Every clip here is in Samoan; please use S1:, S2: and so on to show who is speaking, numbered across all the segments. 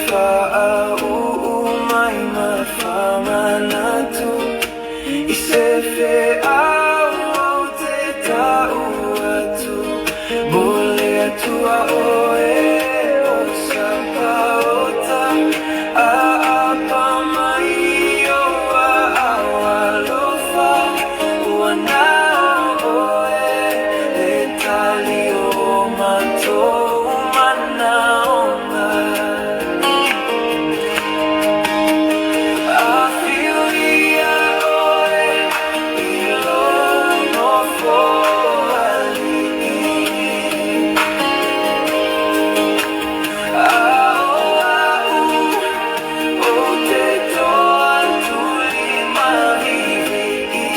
S1: faauu mai ma faamanatu I se feau ou te tau atu Mo le Atua oe o Sapaota Aapa mai ou aao alofa Ua na o oe le tali o matou manaoga. Afio ia oe i lou nofo alii. A o a'u ou te toa tuli mavivi.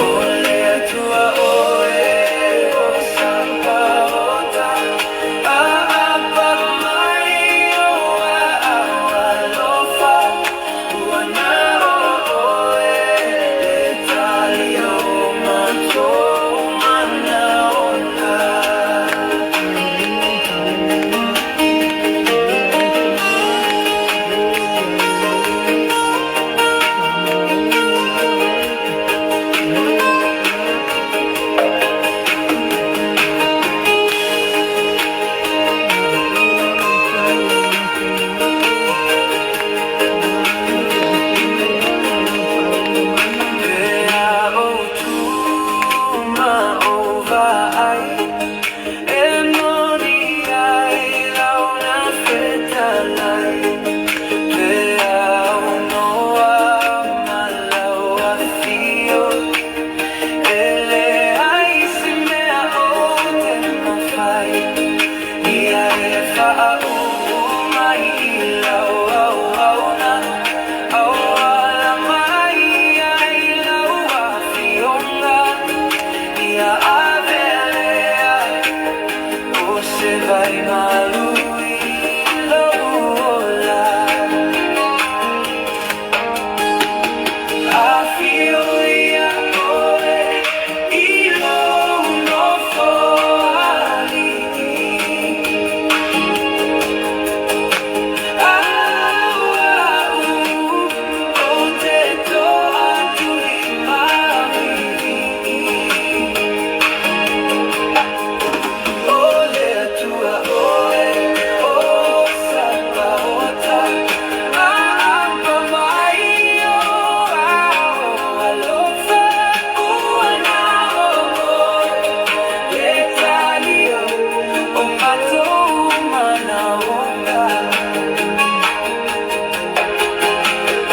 S1: O le Atua oe o Sapaota, Aapa mai ou aao alofa, Ua na o oe le tali o matou manaoga. Pe a ou tu ma ou vaai, E moni ai lau na fetalai, Pe a aunoa ma lau afio, E leai se mea ou te mafai, Ia e faauu mai i lau auauna, Auala mai ai lau afioga, Ia ave lea o se vai malu i lou ola. Afio ia oe i lou nofo alii. A o a'u ou te toa tuli mavivi. O le Atua oe o Sapaota, Aapa mai ou aao alofa, Ua na o oe le tali o matou manaoga.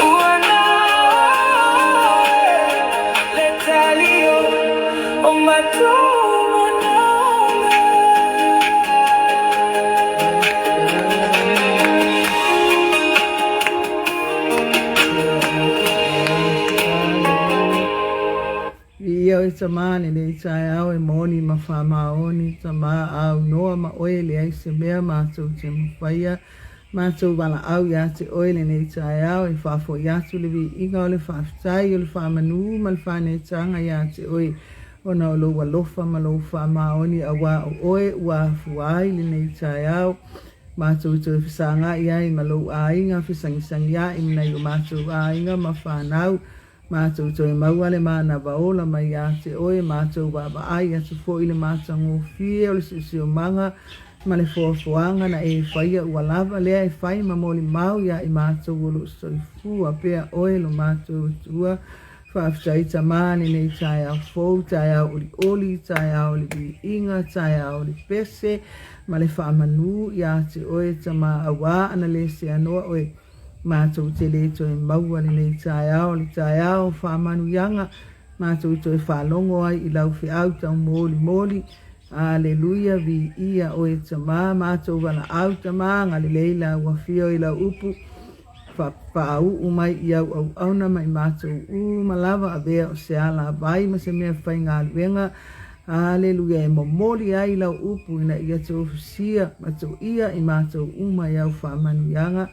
S1: Ua na oe le tali o matou manaoga.
S2: Viia oe Tama lenei taeao e moni ma faamaoni Tama aunoa ma oe leai se mea matou te mafaia Matou valaau ia te oe lenei taeao e faafoi atu le viiga o le faafetai o le faamanu ma le faaneetaga ia te oe ona o lou alofa ma lou faamaoni auā o oe ua afua ai lenei taeao matou toe fesagai ai ma lou aiga fesagisagia'i ma nai o matou aiga ma fanau Matou toe maua le manava ola mai ia te oe, matou vaavaai atu foi i le matagofie o le siosiomaga ma le foafoaga na e faia ua lava lea e fai ma molimau ia i matou o lo o soifua pea oe lo matou Atua. Faafetai Tama lenei taeao fou, taeao olioli, taeao o le viiga, taeao o le pese ma le faamanu ia te oe Tama auā ana le seanoa oe. Matou te le toe maua lenei taeao, le taeao o faamanuiaga, matou toe faalogo ai i lau feau taumolimoli. Aleluia, viia oe Tama, matou valaau Tama, agalelei lau afio i lau upu, faauu mai i au auauna ma i matou uma lava, avea o se alavai ma se mea faigaluega, aleluia, e momoli ai lau upu ina ia tofusia ma toia i matou uma i au faamanuiaga.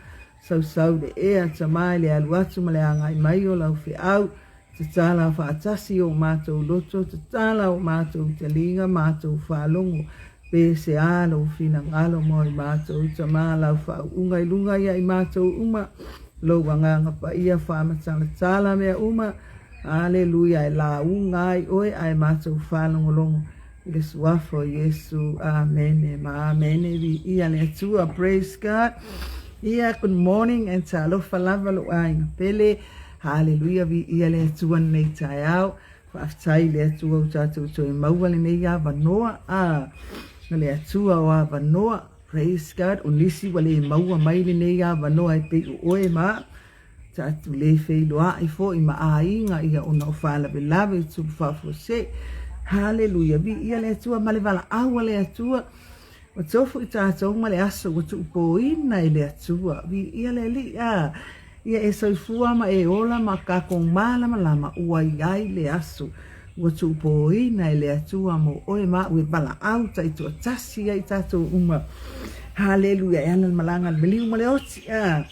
S2: Sausau le ea, Tama i le alu atu ma le agai mai o lau feau, tatala faatasi o matou loto, tatala o matou taliga, matou faalogo. Pe se a lou finagalo mo i matou tama lau faauuga i luga ia i matou uma, lou Agaga Paia faamatalatala mea uma, Aleluia, e lauga ai oe ae matou faalogologo i le Suafa o Iesu. Amene ma amene. Viia le Atua. Praise God. Ia, good morning and talofa lava lou aiga pele. Haleluia, viia le Atua lenei taeao. Faafetai i le Atua ua tatou toe maua lenei avanoa. Ah, o le Atua o avanoa. Praise God. O nisi ua le maua mai lenei avanoa e pei o oe ma au. Tatou le feiloai foi ma aiga ia ona o faalavelave i tupu faafuasei. Haleluia. Viia le Atua ma le valaau a le Atua. Ua tofu i tatou ma le aso ua tuupoina e le Atua. Viia le Alii. A, ia e soifua ma e ola ma kakou malamalama ua i ai le aso ua tuupoina e le Atua mo oe ma au e valaau taitoatasi ai tatou uma. Haleluia. E ala le malaga a le maliu ma le oti. A,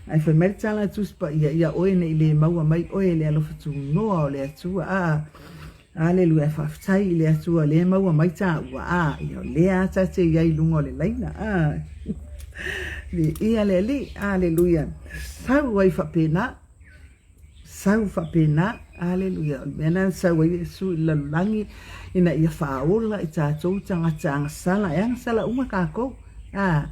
S2: ae fai mai le tala a Tusi Paia, ia oe nei le maua mai oe e le alofa tunoa o le Atua. A, Aleluia, faafetai i le Atua lea e maua mai tāua, a, ia o lea a ta te i ai i luga o le laina, a. Viia le Alii, aleluia, sau ai faapena, sau faapena, aleluia, o le mea lena na sau ai Iesu i le lalolagi, ina ia faaola i tatou tagata agasala, e agasala uma tatou, a.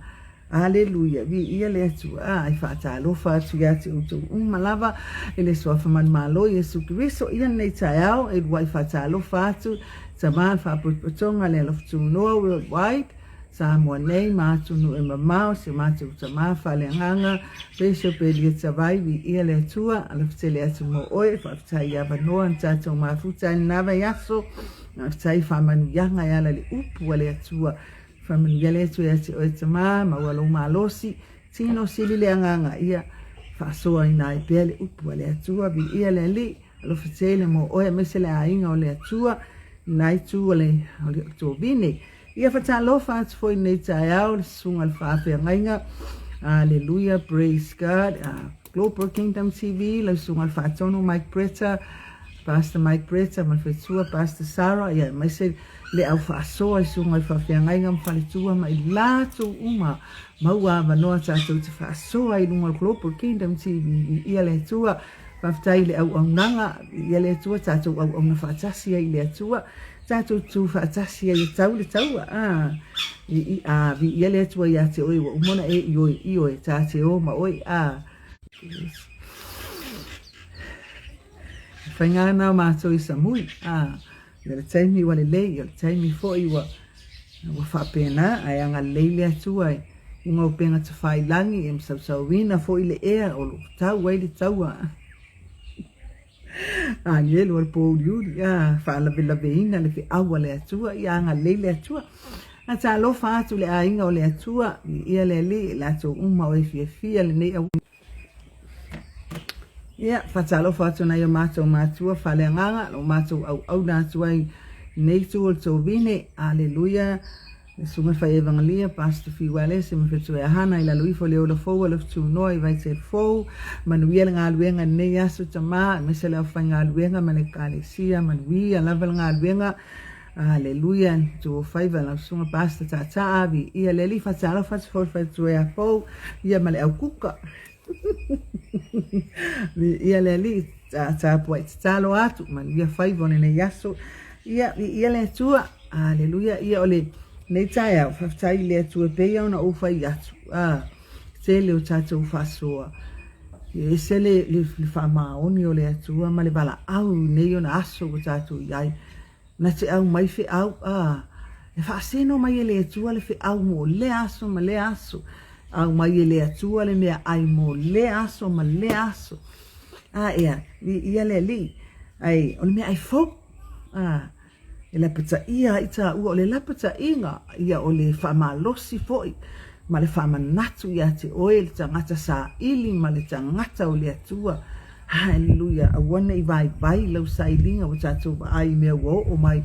S2: Aleluia, viia le Atua, e faatalofa atu ia te outou uma lava i le Suafa Manumalo Iesu Keriso ia lenei taeao, e luai faatalofa atu Tama le Faapotopotoga le Alofa Tunoa Worldwide, Samoa nei ma atunuu e mamao, si o matou Tama faaleagaga Bishop Elia Tavai, viia le Atua, alofa tele atu mo oe, faafetai i avanoa na tatou mafuta ai lena vaiaso, faafetai i faamanuiaga e ala i le upu a le Atua. Faamanuia le Atua ia te oe tama, maua lou malosi, tino sili le agaga ia faasoaina ai pea le upu a le Atua. Viia le Alii, alofa tele mo oe aemaise le aiga o le Atua, lena itu o le tovine. Ia fatalofa atu foi nei taeao le susuga le faafeagaiga. Aleluia, praise God. Global Kingdom TV, lau susuga le faatonu Mike Bretta, Pastor Mike Bretta ma le faletua Pastor Sarah, ia aemaise le au faasoa i susuga i faafeagaiga ma faletua ma i latou uma maua avanoa tatou te faasoa i luga o le Global Kingdom TV. Viia le Atua, faafetai i le auaunaga, viia le Atua, tatou auauna faatasi ai i le Atua, tatou tu faatasi ai e tau le taua. Ah, i, viia le Atua ia te oe ua uma ona e ioe ioe, ta te o ma oe. Ah, e faiga ana o matou i Samui. Ah, Ia le taimi ua lelei, o le taimi foi ua ua faapena, ae agalelei le Atua i luga o upega tafailagi e masausauina foi le ea o lo o tau ai le taua agelu o le pōuliuli, a faalavelaveina le feau a le Atua, ia agalelei le Atua. A talofa atu le aiga o le Atua, ia le Alii, latou uma o e fiafia lenei au. Ia, faatalofa atu nai o matou matua faaleagaga, lo matou auauna atu ai nei itu o le tovine. Aleluia. Le susuga fai evangelia, Pastor Fiu Alese ma Fetua Hana i lalo ifo le ola fou a le Tunoa i Vaitele Fou. Manuia le galuega i lenei aso tama, aemaise le aufaigaluega ma le ekalesia, manuia lava le galuega. Aleluia, tu faiva lau susuga Pastor Tata Viia le Alii, faatalofa atu foi le faletua ia Pou, ia ma le aukuka. Viia le Alii, tapuai tatalo atu, manuia faiva o lenei aso. Ia, viia le Atua, aleluia. Ia o lenei taeao, faafetai i le Atua e pei ona ou fai atu, a, tele o tatou faasoa. E ese le, le, le faamaoni o le Atua ma le valaau i nei ona aso ua tatou i ai. Na te aumai feau, a, e faasino mai e le Atua le feau mo lea aso ma lea aso. Aumai e le Atua le meaai mo lea aso ma lea aso. A, ea, viia le Alii. Ai, o le meaai fou. A, e lapataia ai tāua, o le lapataiga, ia o le faamalosi foi ma le faamanatu ia te oe le tagata saili ma le tagata o le Atua. Haleluia! Aua ne i vaivai lau sailiga ua tatou vaai i mea ua oo mai.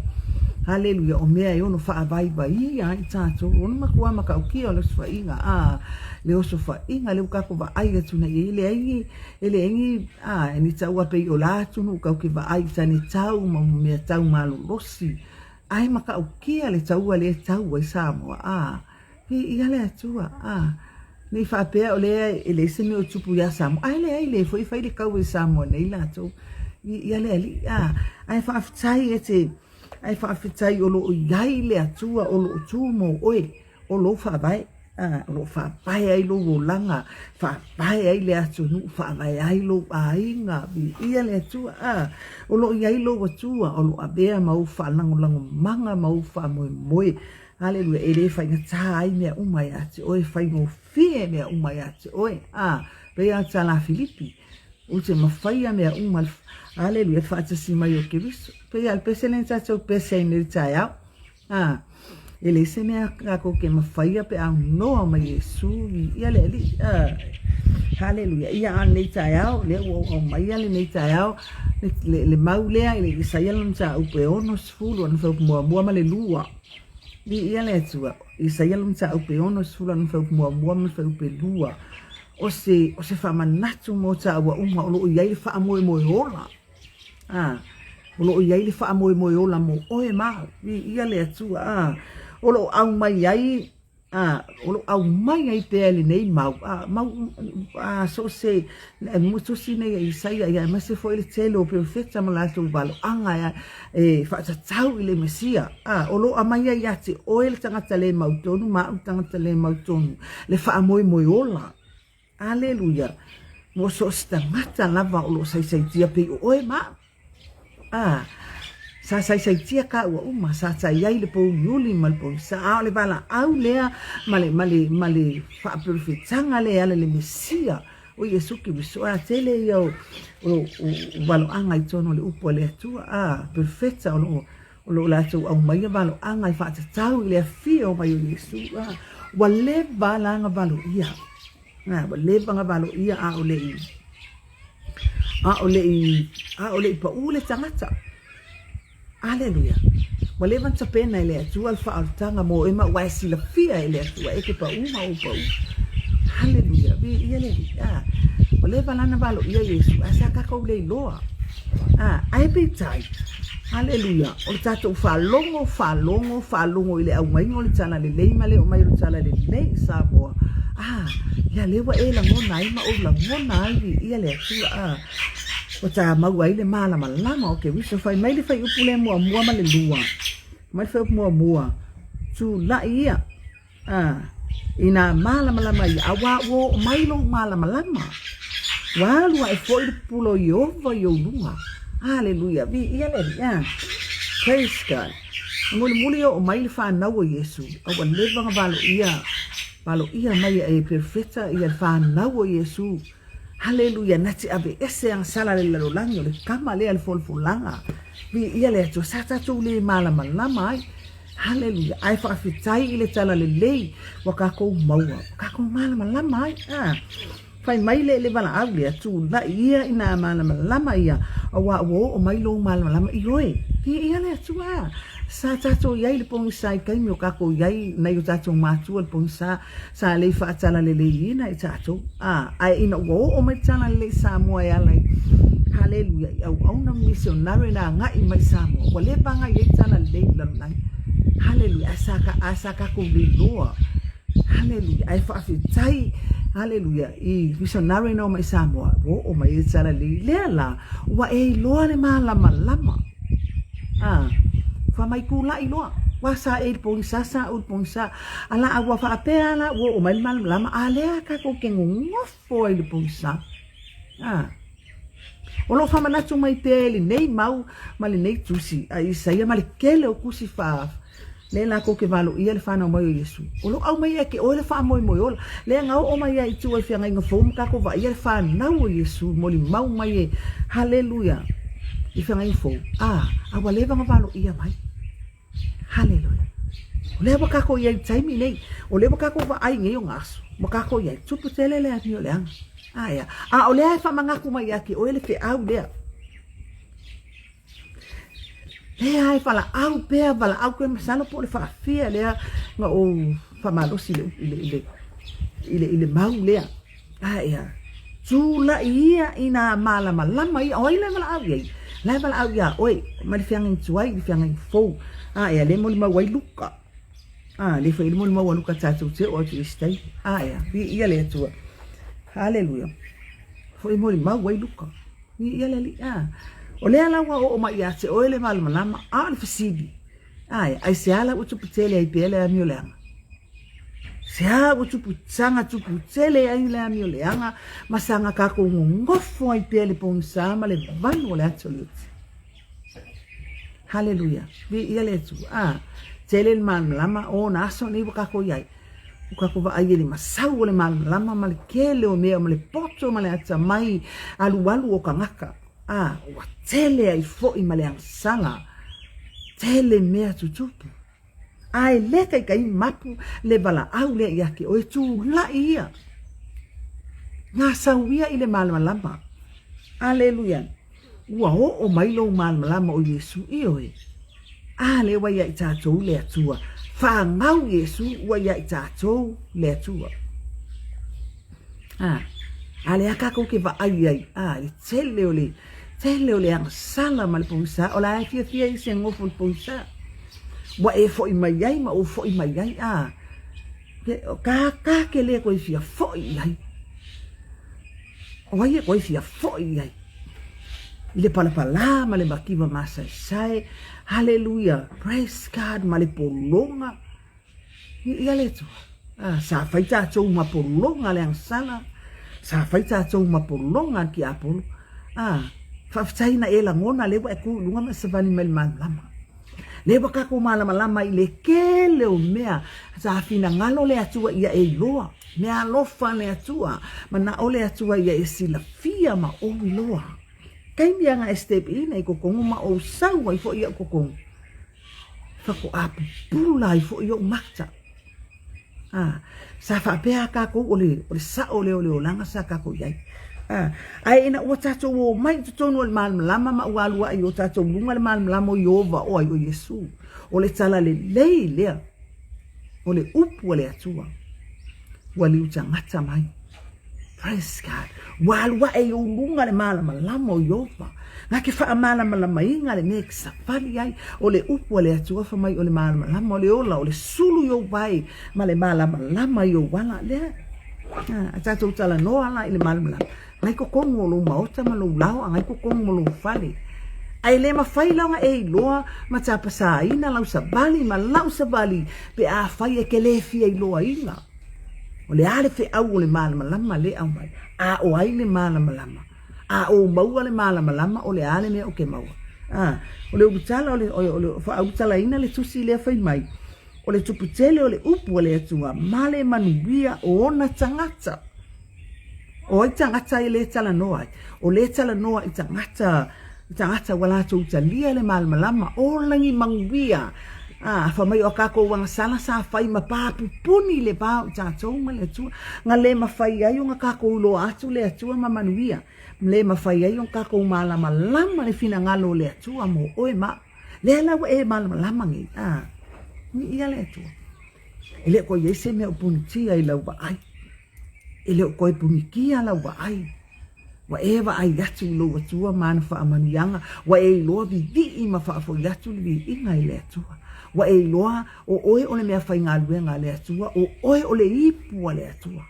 S2: Haleluia! O mea e ono faavaivaia ai tatou. O le matua matautia o le osofaiga, a, le osofaiga lea ua tatou vaai atu nei i ai, e leai, e leai ni, a, ni tau a pei o la atunuu tatou te vaai i tane tau ma mea tau malolosi. Ae matautia le taua lea e tau ai Samoa, a, viia le Atua, a, ne i faapea o lea e leai se mea o tupu ia Samoa, ae leai, lea foi e fai le taua i Samoa nei latou, viia le Alii, a, ae faafetai e te, ae faafetai o lo o i ai le Atua o lo o tu mo oe, o lou faavae, a, o lo o faavae ai lou olaga, faavae ai le atunuu, faavae ai lou aiga, viia le Atua, a, o lo o i ai lou Atua, o lo o avea ma ou faalagolagomaga ma ou faamoemoe, aleluia, e le faigata ai mea uma ia te oe, e faigofie mea uma ia te oe, a, pei lava o le tala a Filipi, ou te mafaia mea uma, aleluia, le faatasi mai o Keriso. Pei lava o le pese lea na tatou pese ai nei i le taeao. A, e leai se mea tatou te mafaia pe a aunoa ma Iesu, viia le Alii. A, haleluia. Ia, a o lenei taeao, lea ua ou aumaia lenei taeao, le, le, le mau lea i le Isaia lona mataupu e 60, lona fuaiupu muamua ma le lua. Viia le Atua. Isaia lona mataupu e 60, lona fuaiupu muamua ma le fuaiupu e lua. O se, o se faamanatu mo taua uma o lo o i ai le faamoemoe ola. A, o lo o i ai le faamoemoe ola mo oe ma au. Viia le Atua. A, o lo o aumai ai, a, o lo o aumai ai pea lenei mau, a, mau, a, so o se, tusi nei a Isaia, ia, aemaise foi le tele o perofeta ma latou valoaga e, e faatatau i le Mesia. A, o lo o aumai ai ia te oe le tagata le mautonu ma au le tagata le mautonu, le faamoemoe ola. Aleluia! Mo so o se tagata lava o lo o saisaitia pei o oe ma au. A, sa saisaitia kāua uma, sa tai ai le pouliuli ma le poisa, a o le valaau lea ma le, ma le, ma le faaperofetaga lea e ala i le Mesia o Iesu Keriso, a tele ia o, o, o, o valoaga i totonu o le upu a le Atua, a, perofeta o lo o O lo o latou aumaia valoaga e faatatau i le afio mai o Iesu, a ua leva la na valoia, a ua leva na valoia a o le i, a o le i, a o le i paʻū le tagata. Aleluia. Ua leva na tapena e le Atua le faaolataga mo oe ma ua e silafia e le Atua e te paʻū ma ou paʻū. Haleluia. Viia le Alii. A, ua leva la na valoia Iesu, ae sa tatou le iloa. A, ae peitai, Aleluia, o le tatou faalogo, faalogo, faalogo i le aumaiga o le Tala Lelei ma le oo mai o le Tala Lelei i Samoa. A, ia lea ua e lagona ai ma ou lagona ai, viia le Atua, a, ua ta maua ai le malamalama o Keriso. Fai mai le fuaiupu lea muamua ma le lua, mai le fuaiupu muamua, tulai ia. Ā, inā mālamalama ia, auā ua oo mai lou mālamalama, ua alu aʻe foi le pupula o Iēhova i ou luga. Aleluia, viia le Alii, ā, praise God. E mulimuli e oo mai le fanau o Iesū, a ua leva ona valoia, valoia mai e perofeta ia le fanau o Iesū. Haleluia, na te aveese agasala le lalolagi o le kama lea le folafolaga. Viia le Atua, sa tatou le malamalama ai. Haleluia, ae faafetai i le tala lelei ua kakou maua, ua kakou malamalama ai. Ah, fai mai le le valaau lea, tulai ia ina malamalama ia, auā ua oo mai lou malamalama i oe. Viia le Atua. Sa tatou i ai i le pogisa i taimi o kakou i ai nai o tatou matua i le pogisa. Sa lei faatalaleiina i tatou, a, ae ina ua oo mai le talalelei i Samoa e ala i, haleluia, i auauna ma misionare na agai mai i Samoa, ua leva agai ai talalelei i le lalolagi. Haleluia, ae sa, ae sa tatou le iloa. Haleluia, ae faafetai, haleluia, i misionare na omai i Samoa, ua oo mai ai le talalelei. Lea la, ua e iloa le malamalama. A, fai mai tulai loa, ua sa e i le pogisa, sa u i le pogisa. A la ua faapea la ua oo mai le malamalama, a lea tatou te nonofo ai i le pogisa. A, o lo o faamanatu mai pea e lenei mau ma lenei tusi a Isaia ma le tele o tusi fa lea latou te valoia le fanau mai o Iesu. O lo o aumai ia te oe le faamoemoe ola. Lea na oo mai ai i tua i feagaiga fou ma tatou vaaia le fanau o Iesu molimau mai e Haleluia i feagaiga fou. A, a ua leva ona valoia mai. Haleluia. O lea ua tatou i ai i le taimi nei, o lea ua tatou vaai i nei o ngā aso, ua tatou i ai, tupu tele le amio leaga. Ae a, a o lea e faamanatu mai ia te oe le feau lea. Lea e valaau pea, valaau pea, masalo po o le faafia lea na ou faamalosi i le, i le, i le, i le, i le mau lea. Ae a, tulai ia i nā malamalama ia, o ai la e valaau i ai? La e valaau iā oe, mai le feagaiga tuai i le feagaiga fou. A ea, lea e molimau ai Luka. A, lea foi le molimau a Luka tatou te oo atu i isi taimi. A ea, viia le Atua. Haleluia. Foi molimau ai Luka. Viia le Alii. A, o lea la ua oo mai ia te oe le malamalama, a o le fesili, a ea, aisea la ua tupu tele ai pea le amio leaga? Sea ua tupu saga tupu tele ai le amio leaga ma saga kākou gogofo ai pea le pogisa ma le valu o le ata o le oti. Haleluia. Viia le Atua. A, tele le malamalama o na aso nei ua kākou i ai. Ua kākou vaai i le masau o le malamalama ma le kele o mea ma le poto ma le atamai alualu o kangaka. A, ua tele ai foi ma le agasala. Tele mea tutupu. A e le kaikai mapu le valaau lea ia te oe, tulaʻi ia. Gasau ia i le malamalama. Aleluia. Ua oo mai lou malamalama o Iesu, ioe. A lea ua ia i tatou le Atua. Fagau Iesu ua ia i tatou le Atua. A, a lea kākou ke vaai ai, a, le tele o le, tele o le agasala ma le pogisa, o la e fiafia i se gofo le pogisa. Ua e foʻi mai ai ma ou foʻi mai ai, a, ka, ka ke le koe fia foʻi i ai. O ai e koe fia foʻi i ai? I le palapalā ma le makiwa masaesae, haleluia, praise God, ma le pologa, Viia le Atua. Ah, sa fai tātou ma pologa le agasala, sa fai tātou ma pologa le tiapolo. Ah, faafetai na e lagona lea ua e kū i luga ma e savali mai i le malamalama. Lea ua kākou malamalama i le kele o mea sa finagalo le Atua ia e iloa. Mea alofa le Atua, manaʻo le Atua ia e silafia ma ou iloa. Taimi a na e step ina i kokogu ma ou sau ai foi iaʻu kokogu. Faatoa pupula ai foi ou mata. A, sa faapea a kākou o le, o le sao lea o le olaga sa kākou i ai. A, ae ina ua tātou o mai i totonu o le malamalama ma ua alu ae i o tātou luga le malamalama o Ieova o ai o Iesū. O le talalelei lea o le upu a le Atua ua liu tagata mai. Praise God. Ua alu aʻe i ou luga le malamalama o Ieova. Na ke faamalamalamaina le mea e te savali ai, o le upu a le Atua fai mai o le malamalama o le ola, o le sulu i ou vae ma le malamalama i ou ala. Lea, a tatou talanoa la i le malamalama, ngai totonu o lou maota ma lou lao, a ngai totonu o lou fale. Ae le mafai la ona e iloa ma tapasaina lau savali ma lau savali pe afai e te le fia iloaina. O le a le feau o le malamalama lea e aumai? A o ai le malamalama? A ou maua le malamalama, o le a le mea ou te maua? A, o le ulutala, o le, o le faaulutalaina le tusi lea fai mai, o le tupu tele o le upu a le Atua ma le manuia o ona tagata. O ai tagata e le talanoa ai? O le talanoa i tagata, i tagata ua latou talia le malamalama, o lagi manuia. A, fai mai o a kākou agasala sa fai ma pā pupuni le va o i tātou ma le Atua, na le mafai ai ona kākou iloa atu le Atua ma manuia, le mafai ai ona kākou malamalama le finagalo o le Atua mo oe ma au. Lea la ua e malamalama nei, a, viia le Atua. E le o koe i ai se mea o punitia i lau vaai. E le o koe punitia lau vaai. Ua e vaai atu i lou Atua ma ana faamanuiaga, ua e iloa vivii ma faafoi atu le viiga i le Atua. Ua e iloa o oe o le mea faigaluega a le Atua, o oe o le ipu a le Atua.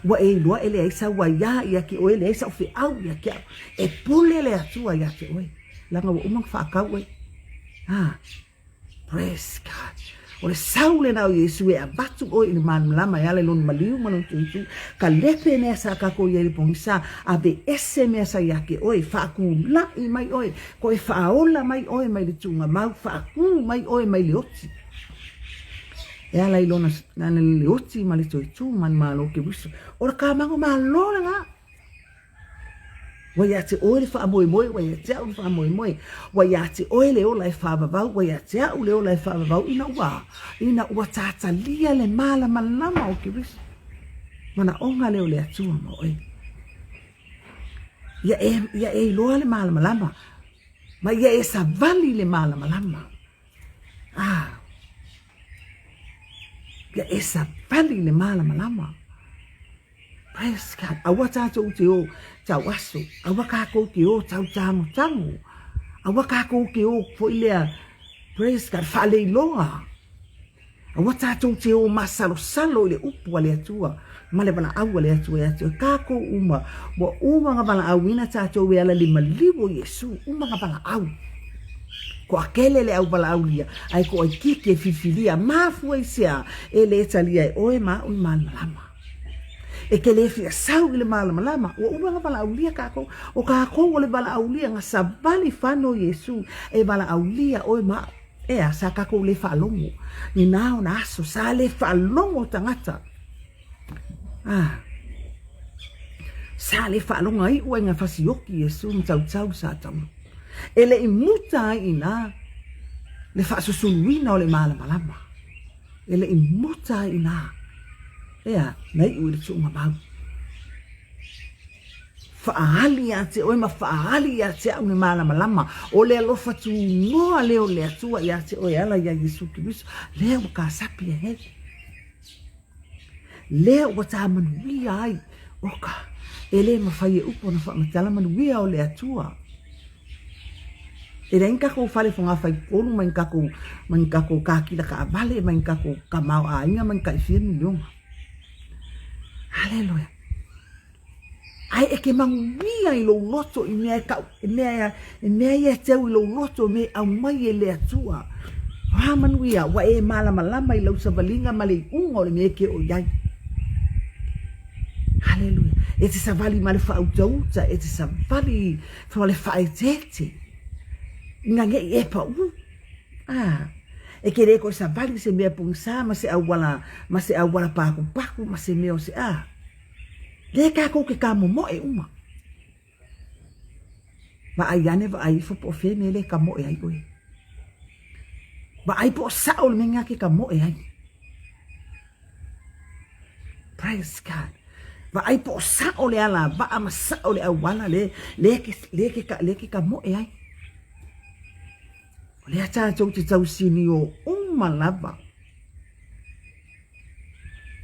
S2: Ua e iloa e leai sau aiā ia te oe, leai sau feau ia te au. E pule le Atua ia te oe, leaga ua uma ona faatau oe. Praise God. O le sau lena o Iesu e avatu oe i le malamalama e ala i lona maliu ma lona tuitui. Ka lepe mea sa kākou i ai i le pogisa, aveese mea sa ia te oe, faakulaʻi mai oe, koe faaola mai oe mai le tuugamau, faakū mai oe mai le oti. E ala i lona nana le oti ma le toetū ma le malo Keriso. O le kamago malo lena. Ua ia te oe le faamoemoe, ua ia te au le faamoemoe, ua ia te oe le ola e faavavau, ua ia te au le ola e faavavau, ina ua, ina ua tatalia le malamalama o Keriso. Manaoga lea o le Atua ma oe. Ia e, ia e iloa le malamalama, ma ia e savali le malamalama. Ah, ia e savali le malamalama. Praise God. Aua tātou te o tau aso. Aua kākou te o tau tāgotago. Aua kākou te o foi lea. Praise God, faaleiloga. Aua tatou te o masalosalo i le upu a le Atua ma le valaau a le Atua ia te oe. Tatou uma, ua uma ona valaauina tatou e ala i le maliu o Iesu, uma ona valaau. Toatele le au valaaulia, ae toaitiiti e filifilia. Mafua i se a? E le talia e oe ma au le malamalama. E te le fia sau i le malamalama, ua uma ona valaaulia tatou. O tatou o le valaaulia na savali fano Iesu e valaaulia oe ma au. Ea, sa tatou le faalogo i na ona aso, sa le faalogo tagata. Ah, sa le faalogo iu ai na fasioki Iesu ma tautau sa taunu. E le i muta ai i na le faasusuluina o le malamalama. E le i muta ai i na. Ea, na iu i le tuuga mau. Faaali ia te oe ma faaali ia te au le malamalama o le alofa tunoa lea o le Atua ia te oe e ala iā Iesu Keriso, lea ua kasapi ai nei, lea ua tā manuia ai, oka, e le mafai e upu ona faamatala manuia o le Atua. E leai ni tatou fale fogafaitolu ma ni tatou, ma ni tatou kakila taavale ma ni tatou tamaoaiga ma ni tai fia miliona. Haleluia. Ae e te manuia i lou loto i mea e tau, i mea, i mea ia e teu i lou loto, me aumai e le Atua. Wā manuia, ua e malamalama i lau savaliga ma le iuga o le mea e te oo i ai. Haleluia. E te savali ma le faautauta, e te savali ma le faaeteete, ina ne i e paʻū. Ah, e te le toe savali i se mea pogisa ma se auala, ma se auala pakupaku ma se mea o se, ah. Lea tatou te kamomoe uma. Vaai ane, vaai ifo po o fea mea lea e kamoe ai oe. Vaai po o sao le mea lena ke kamoe ai. Praise God. Vaai po o sao le alavaa ma sao le auala le, le, ke, le, ke, le ke kamoe ai. O lea tatou te tausinio uma lava.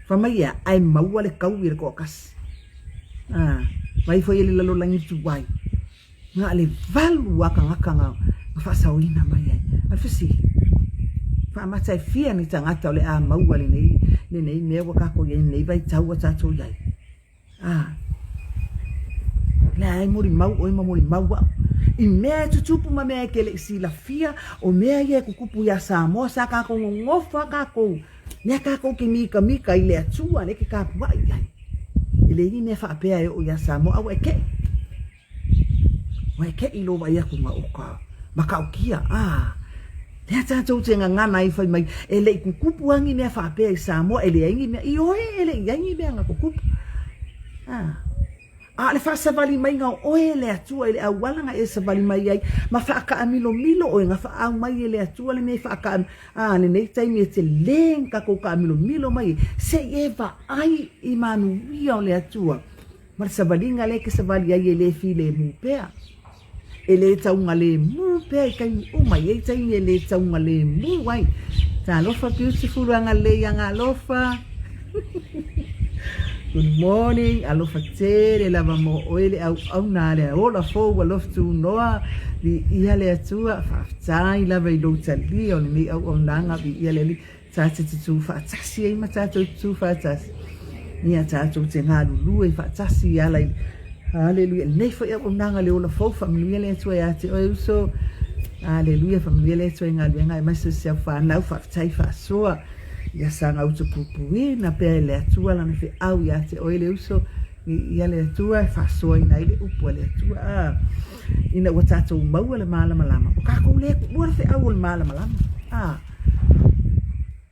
S2: Fai mai ia, ae maua le kaui e le toatasi. A, mai foi e le lalolagi tuai. Na o le valu a tagata na, na faasaoina mai ai. A le fesili, faamata e fia ni tagata o le a maua lenei, lenei mea ua tatou i ai, lenei vaitau ua tatou i ai. A, lea e molimau ʻoe ma molimau au i mea e tutupu ma mea e te le i silafia, o mea ia e tutupu iā Samoa, sa kākou nonofo a kākou, mea kākou ke mikamika i le Atua lea ke kapuaʻi i ai. E leai ni mea faapea e oo iā Samoa, a ua e keʻi. Ua e keʻi lou vaai atu ma o ka makaʻukia, a lea tatou te gagana ai fai mai, e le i kukupu a ni mea faapea i Samoa, e leai ni mea, ioe e le i ai ni mea na kukupu. A, a o le faasavali maiga o oe e le Atua i le auala na e savali mai ai, ma faakaamilomilo oe, na faaau mai e le Atua le mea e faakaamilo, a, lenei taimi e tele na tatou kaamilomilo mai ai, se i e vaai i manuia o le Atua. Ma le savaliga lea e te savali ai e le filemu pea. E le taugalemu pea i taimi uma, e i ai taimi e le taugalemu ai. Talofa beautiful agalelei agalofa. Good morning, alofa tele lava mo oe le auauna a le ola fou alofa tunoa. Viia le Atua, faafetai lava i lou talia o lenei auaunaga, viia le Alii. Ta te tutū faatasi ai ma tatou tutū faatasi. Ia tatou te galulue faatasi i ala i Haleluia. Lenei foi auaunaga le ola fou, faamanuia le Atua ia te oe uso. Haleluia, faamanuia le Atua i galuega aemaise o si au fanau, faafetai faasoa. Ia saga utupupuina pea e le Atua lana feau ia te oe le uso. Ia le Atua e faasoaina ai le upu a le Atua. Ah. Ina ua tatou maua le malamalama, ua tatou le tuua le feau o le malamalama. A,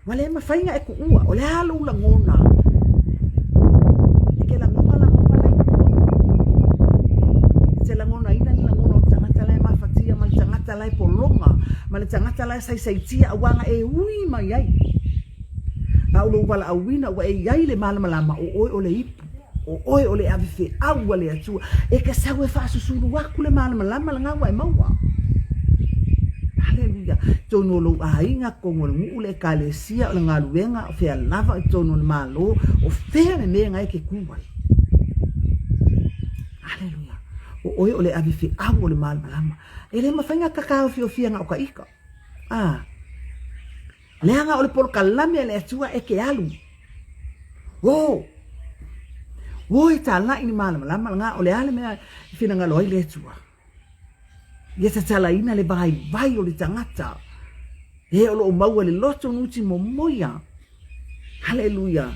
S2: ua le mafai ona e tuua, o le a lou lagona? E te lagona lagona la i tua. E te lagonaina le lagona o le tagata la e mafatia ma le tagata la e pologa ma le tagata la e saisaitia aua na e ui mai ai. A o lou valaauina ua e i ai le malamalama, o oe o le ipu. O oe o le ave feau a le Atua, e te sau e faasusulu aku le malamalama lena ua e maua. Haleluia. Totonu o lou aiga, totonu o le nuu, le ekalesia, o le galuega, o fea lava i totonu o le Malo, o fea le mea na e te tu ai. Haleluia. O oe o le ave feau o le malamalama. E le mafai ona tataofiofia na o ta ita. A, leaga o le polokalame a le Atua e ke alu. O! O e tālaʻi le malamalama lena, o le a le mea e finagalo ai le Atua? Ia tatalaina le vaivai o le tagata, e o lo o maua le loto nuti momoia. Haleluia!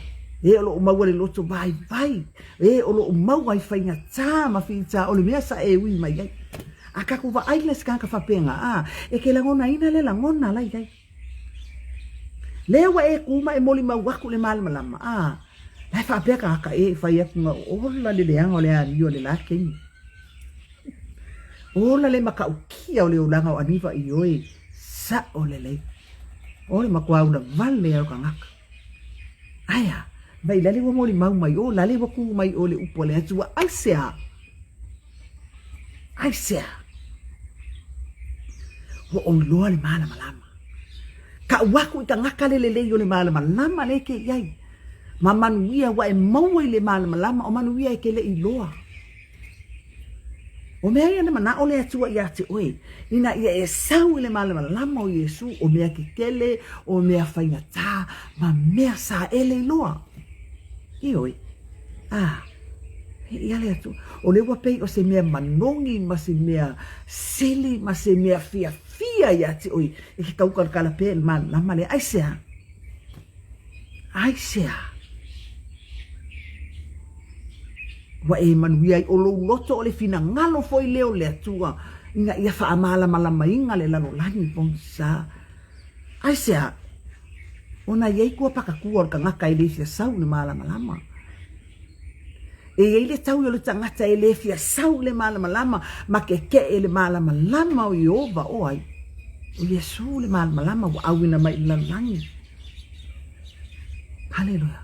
S2: E o lo o maua le loto vaivai, e o lo o maua i faigata ma fita o le mea sa e ui mai ai. A tatou vaai la i se tagata faapena, a, e ke lagonaina le lagona la i ai. Lea ua e kū ma e molimau aku i le malamalama, a, la e faapea tagata e i fai atu na ola le leaga o le amio a le la taimi. Ola le matautia o le olaga o Aniva ioe, sao lelei. O le matua ula vale a o tagata. Aea, mai lale ua molimau mai o, lale ua kū mai o le upu a le Atua, aisea? Aisea? Ua ou iloa le malamalama. Kau aku i tagata le lelei o le malamalama le ke i ai. Ma manuia ua e maua i le malamalama o manuia e ke le iloa. O mea ia na manaʻo le Atua iā te ʻoe, ina ia e sau i le malamalama o Iesū, o mea kekele, o mea faigata, ma mea saele i loa. Ioe. A, he ia le Atua. O lea ua pei o se mea manogi ma se mea sili ma se mea fiafia iā te ʻoe e ke kaukalakala pea i le malamalama lea. Aisea? Aisea? Ua e manuia ai ʻo lou loto o le finagalo foi lea o le Atua ina ia faamalamalamaina le lalolagi pogisa. Aisea? Ona e i ai kua pakatua o le tagata e le fia sau i le malamalama. E i ai le taui o le tagata e le fia sau i le malamalama ma kekeʻe i le malamalama o Ieova o ai? O Iesū le malamalama ua ʻauina mai i le lalolagi. Haleluia.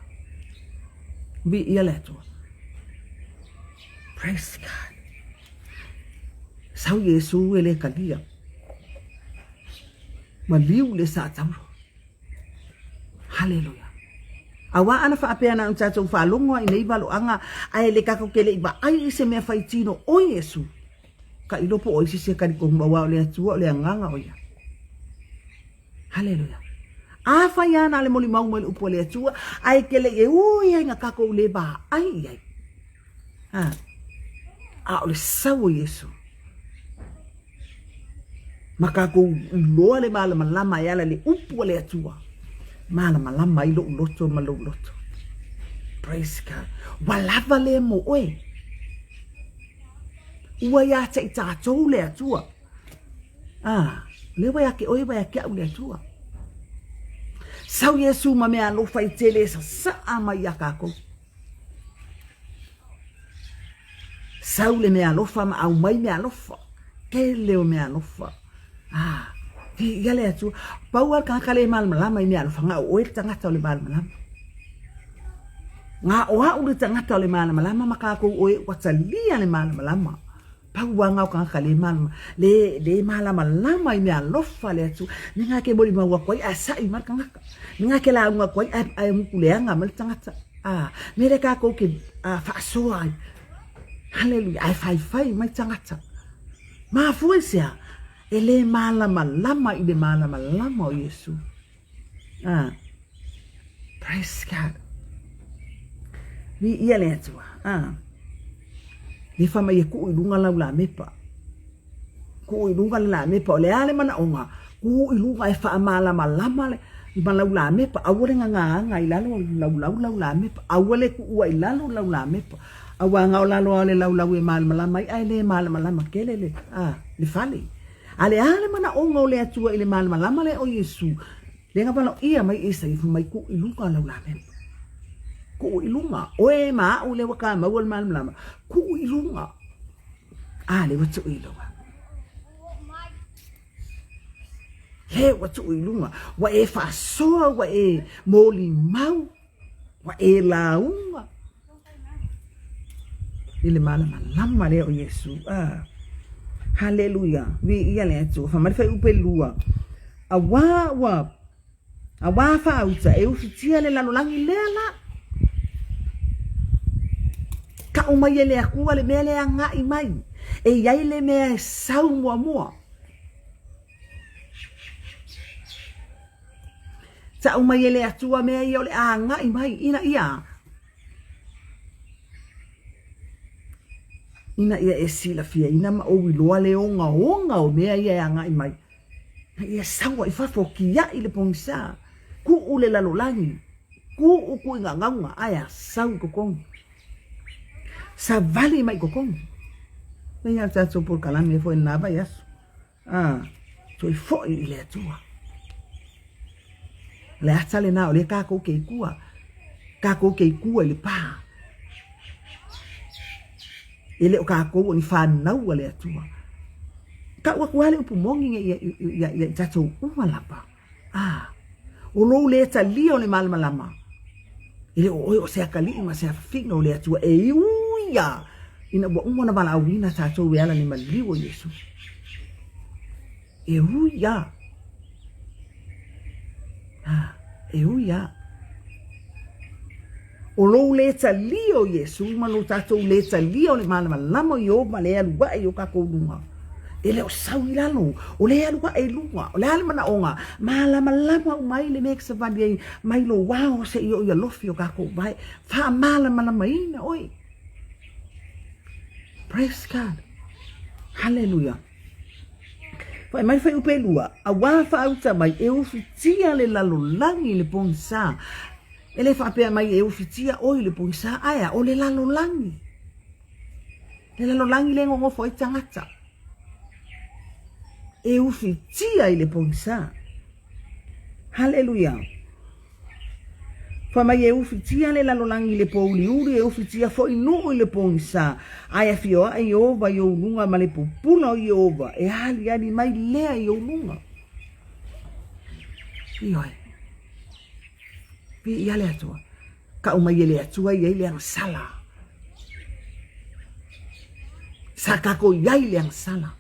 S2: Viia le Atua. Praise God. Sau Iesu e le kalia. Maliu le sa tauro. Haleluia. Auā ana faapea na o tatou faalogo ai nei valoaga, ae le tatou ke leʻi vaai i se mea fai tino o Iesu. Ka ilo po o isi se kalikonu auā o le Atua o le agaga o ia. Haleluia. Afai lava na le molimau mai le upu a le Atua, ae ke leʻi e ui ai na takou le vaai i ai. A, a o le sau o Iesu. Ma takou iloa le malamalama e ala i le upu a le Atua. Malamalama ai lou loto ma lou loto. Praise God. Ua lava lea mo oe. Ua iā te i tatou le Atua. A, lea ua ia ke oe, ua ia ke au le Atua. Sau Iesu ma mea alofa i tele e sasaa mai iā kākou. Sau le mea alofa ma aumai mea alofa. Tele o mea alofa. A, viia le Atua. Pau lava le tagata le malamalama i mea alofa, na o oe le tagata o le malamalama. Na o au le tagata o le malamalama ma kākou oe ua talia le malamalama. Pau lava na o tagata le malama, le, le malamalama i mea alofa a le Atua. Me ngā ke molimau aku ai, ae saʻi mai le tagata. Me ngā ke lauga aku ai, ae, ae mukuleaga mai le tagata. A, me le kākou ke a, faasoa ai. Haleluia, ae faifai mai tagata. Mafua i se a? E le malamalama i le malamalama o Iesu. A, praise God. Viia le Atua. A, le fa mai e kuu i luga lau lamepa. Kuu i luga le lamepa, o le a le manaʻoga, kuu i luga e faamalamalama le ma lau lamepa, aua le gagaaga i lalo laulau lau lamepa, aua le kuua i lalo lau lamepa. Auā na o lalo a o le laulau e malamalama ai, ae le malamalama tele le, a, le fale. A le a le manaʻoga o le Atua i le malamalama lea o Iesū, lea na waloia mai e Isaia fai mai, Kuu i luga lau lamepa. Kuu i luga. Oe ma aʻu lea ua kāmaua le malamalama, kuu i luga. A, lea ua tuu i luga. Lea ua tuu i luga. Ua e faasoa, ua e molimau, ua e lauga. I le malamalama lea o Iesu. Ah. Haleluia. Viia le Atua. Fai mai le fuaiupu 2. Auā ua auā faauta e ufitia le lalolagi lea la. Kau mai e le Atua le mea lea agai mai. E i ai le mea e sau muamua. Ta'u mai e le Atua mea ia o le a agai mai ina ia ina ia e silafiaina ma ou iloa le ogaoga o mea ia e agai mai. Na ia sau ai i fafo, kia'i le pogisa, ku'u le lalolagi, ku'u kuigagauga, ae a sau i totonu. Savali mai i totonu. Pei lava o le tatou polokalame foi i lena vaiaso. A, toe fo'i i le Atua. O le ata lena o lea takou te i tua. Takou te i tua i le pa. E le o takou o ni fanau a le Atua. Tau atu lava le upu moni ia, ia, ia, ia i tatou uma lava. A, o lou le talia o le malamalama, e le o oe o se atalii ma se afafina o le Atua e ui lava ina ua uma ona valaauina tatou e ala i le maliu o Iesu. E ui lava. A, e ui lava. O lou lē talia o Iesu ma lo tatou lē talia o le malamalama o Ieova lea e alu ae i o tatou luga, e le o sau i lalo, o lea e alu ae i luga. O le a le manaoga? Malamalama uma ai le mea e te savali ai mai lou ao seia oo i alofi o tatou vae. Faamalamalamaina oe. Praise God. Hallelujah. Fai mai fuaiupu e 2, auā faauta mai e ufitia le lalolagi i le pogisa. E le faapea mai e ufitia oe i le pogisa, ae a, o le lalolagi. Le lalolagi lea e nonofo ai tagata. E ufitia i le pogisa. Haleluia. Fai mai e ufitia le lalolagi i le pōuliuli, e ufitia foi nuu i le pogisa. Ae afioaʻe Ieova i ou luga ma le pupula o Ieova, e aliali mai lea i ou luga. Ioe. Viia le Atua. Kau mai e le Atua i ai le agasala. Sa kako i ai le agasala.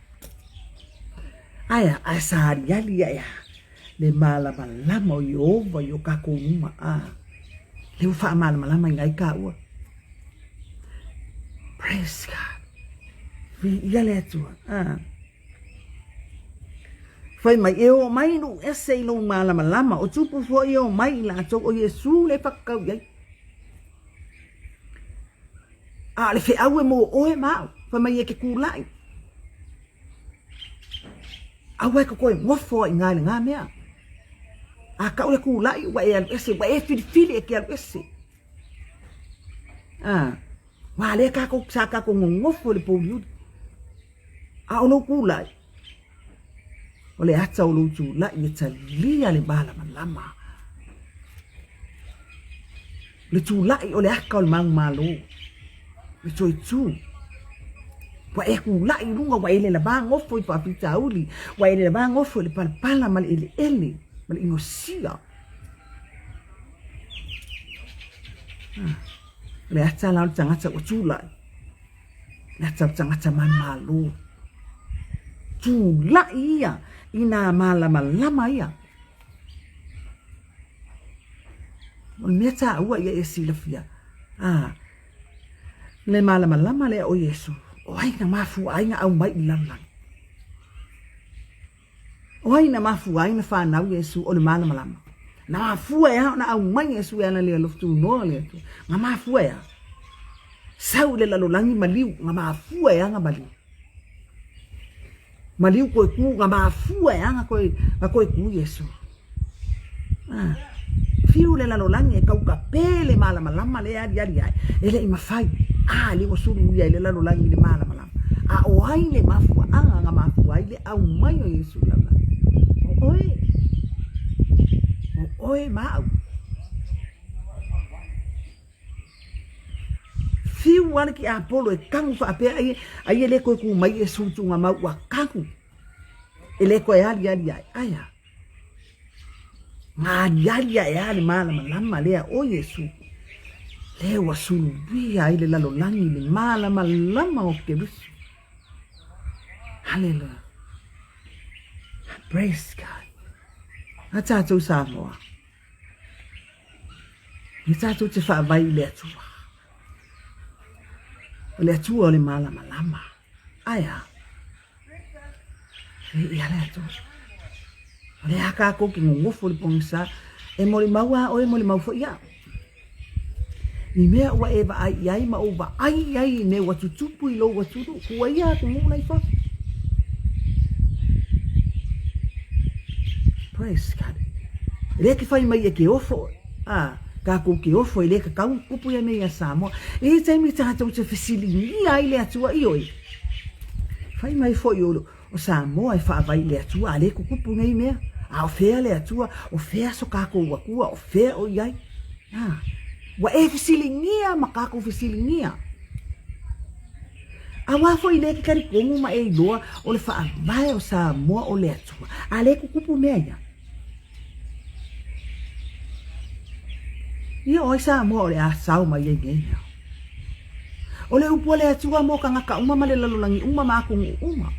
S2: Ae a, ae sa aliali ae a le malamalama o Ieova i o kakou luma a lea ua faamalamalama ina ai kaua. Praise God. Viia le Atua. Ah. Fai mai, e oo mai nuu ese i lou malamalama, o tupu foi e omai i latou, o Iesu le whakakau i ai. A o le feau e mō oe ma au, fai mai e ke kūlaʻi. Aua e ka koe ngofo ai ngā le ngā mea. A kau le kūlaʻi, ua e alu ese, ua e filifili e ke alu ese. A, wā lea kākou, sa kākou ngongofo i le pōuliuli. A o lou kūlaʻi, o le ata o lou tulaʻi e talia le malamalama. Le tulaʻi o le aka o le manumalo, le toe tū. Ua e kūlaʻi i luga, ua e le lavā gofo i faafitauli, ua e le lavā gofo i le palapala ma le eleele, ma le inosia. Ah, o le ata la o le tagata ua tulaʻi. Le ata o le tagata manumalo. Tulaʻi ia i nā malamalama ia. O le mea taua ia e silafia, a, le malamalama lea o Iesu, o ai na mafua ai na aumai i le lalolagi? O ai na mafua ai na fanau Iesu o le malamalama? Na mafua e a ona aumai Iesu e ala le alofa tunoa o le Atua? Na mafua e a? Sau i le lalolagi maliu, na mafua e a na maliu? Maliu koe ku, nga mafua e aga koe, nga koe ku Iesu. Ah, fiu le lalolagi e kaukape le malamalama le aliali ae, e leʻi mafai, a le ua sulu ia i le lalolagi i le malamalama. A o ai le mafuaaga nga mafua ai le aumai o Iesu i lalolagi? O oe. O oe ma au. Fiu lava le tiapolo e kagu faapea ai, ai e le toe tu mai Iesu i tugamau ua kagu. E le toe aliali ae. Ae a? Nga aliali ae a le malamalama lea o Iesu. Lea ua suluia ai le lalolagi i le malamalama o Keriso. Hallelujah. Praise God. A tatou Samoa. E tatou te faavae i le Atua. O le Atua o le malamalama. Ae a? E ia le Atua. O le a kākou ke gogofo i le pogisa. E molimau a oe, molimau foi au. I mea ua e vaai i ai ma ou vaai i ai i mea ua tutupu i lou atunuu, kua ia atunuu la i fafo. Praise God. E le ke whai mai e ke ofo, a, kākou ke ofo e le ka kau kupu ia mea ia Samoa. E i taimi tātou te fesiligia ai le Atua i oi. Whai mai foi o, O Samoa e faavae i le Atua, a le kukupu nei mea. A o fea le Atua, o fea so kākou Akua, o fea o i ai? A, ua e fesiligia ma kākou fesiligia. A wā foi le ke talikongu ma e iloa o le faavae o Samoa o le Atua. A le kukupu mea ia. Ia o ai Samoa o le a sao mai ai nei mea. O le upu a le Atua mo kangaka uma ma le lalolagi uma ma atunuu uma.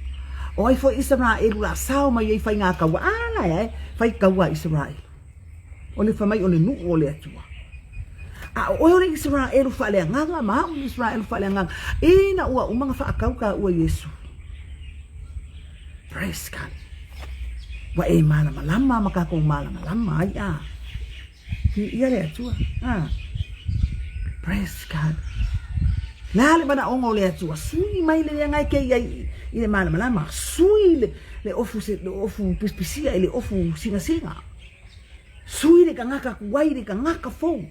S2: O ai foi Isaraelu la sao mai ai faiga kaua a la e fai kaua Isaraelu. O le famai o le nuu o le Atua. A o oe o le Isaraelu faaleagaga ma au le Isaraelu faaleagaga. Ina ua uma na faakau ka ua Iesu. Praise God. Ua e malamalama ma kākou malamalama ai a. Viia le Atua. A. Praise God. La le manaʻoga o le Atua, sui mai le leaga e ke iai i le malamalama, sui le, le ofu, se, le ofu pisipisia i le ofu sinasiga. Sui le kangaka kuai le kangaka fou.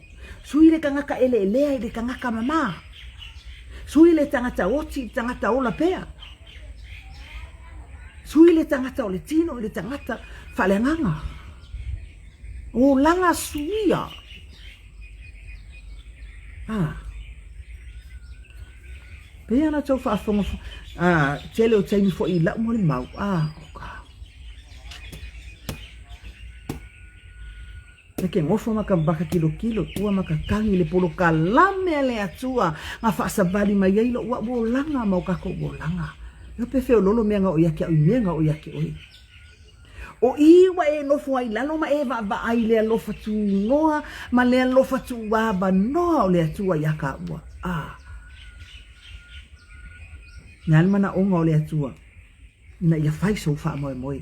S2: Sui le kangaka eleelea i le kangaka mamā. Sui le tangata oti i le tangata ola pea. Sui le tagata o le tino i le tagata faaleagaga. Olaga suia. Ah. Pei ana tou faafofoga ah, tele o taimi foi i lau molimau. Ah, oh God. E ke gofo ma ka baka kilokilo ua ma ka kagi le polokalame a le Atua nga faasavali mai ai loʻu aʻu olaga ma o kakou olaga. E ope feololo mea nga o ia ke au i mea nga o ia ke oe. O i ua e nofo ai lalo ma e vaavaai le alofa tunoa ma le alofa tuuavanoa o le Atua iā kāua. A. Mea le manaʻoga o le Atua ina ia fai sou faamoemoe.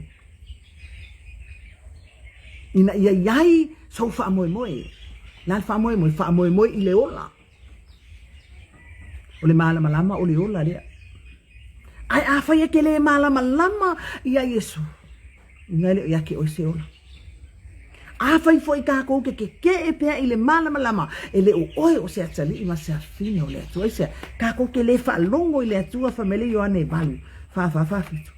S2: Ina ia i ai sou faamoemoe. La le faamoemoe, faamoemoe i le ola. O le malamalama o le ola lea. Ae afai e ke le malamalama ia Iesu, ina e le o ia ke oe se ola. Afai foi kākou ke kekeʻe pea i le malamalama, e le o oe o se atalii ma se afine o le Atua. Aisea? Kākou ke le faalogo i le Atua, fai mai le Ioane 8, 4, 4, 7.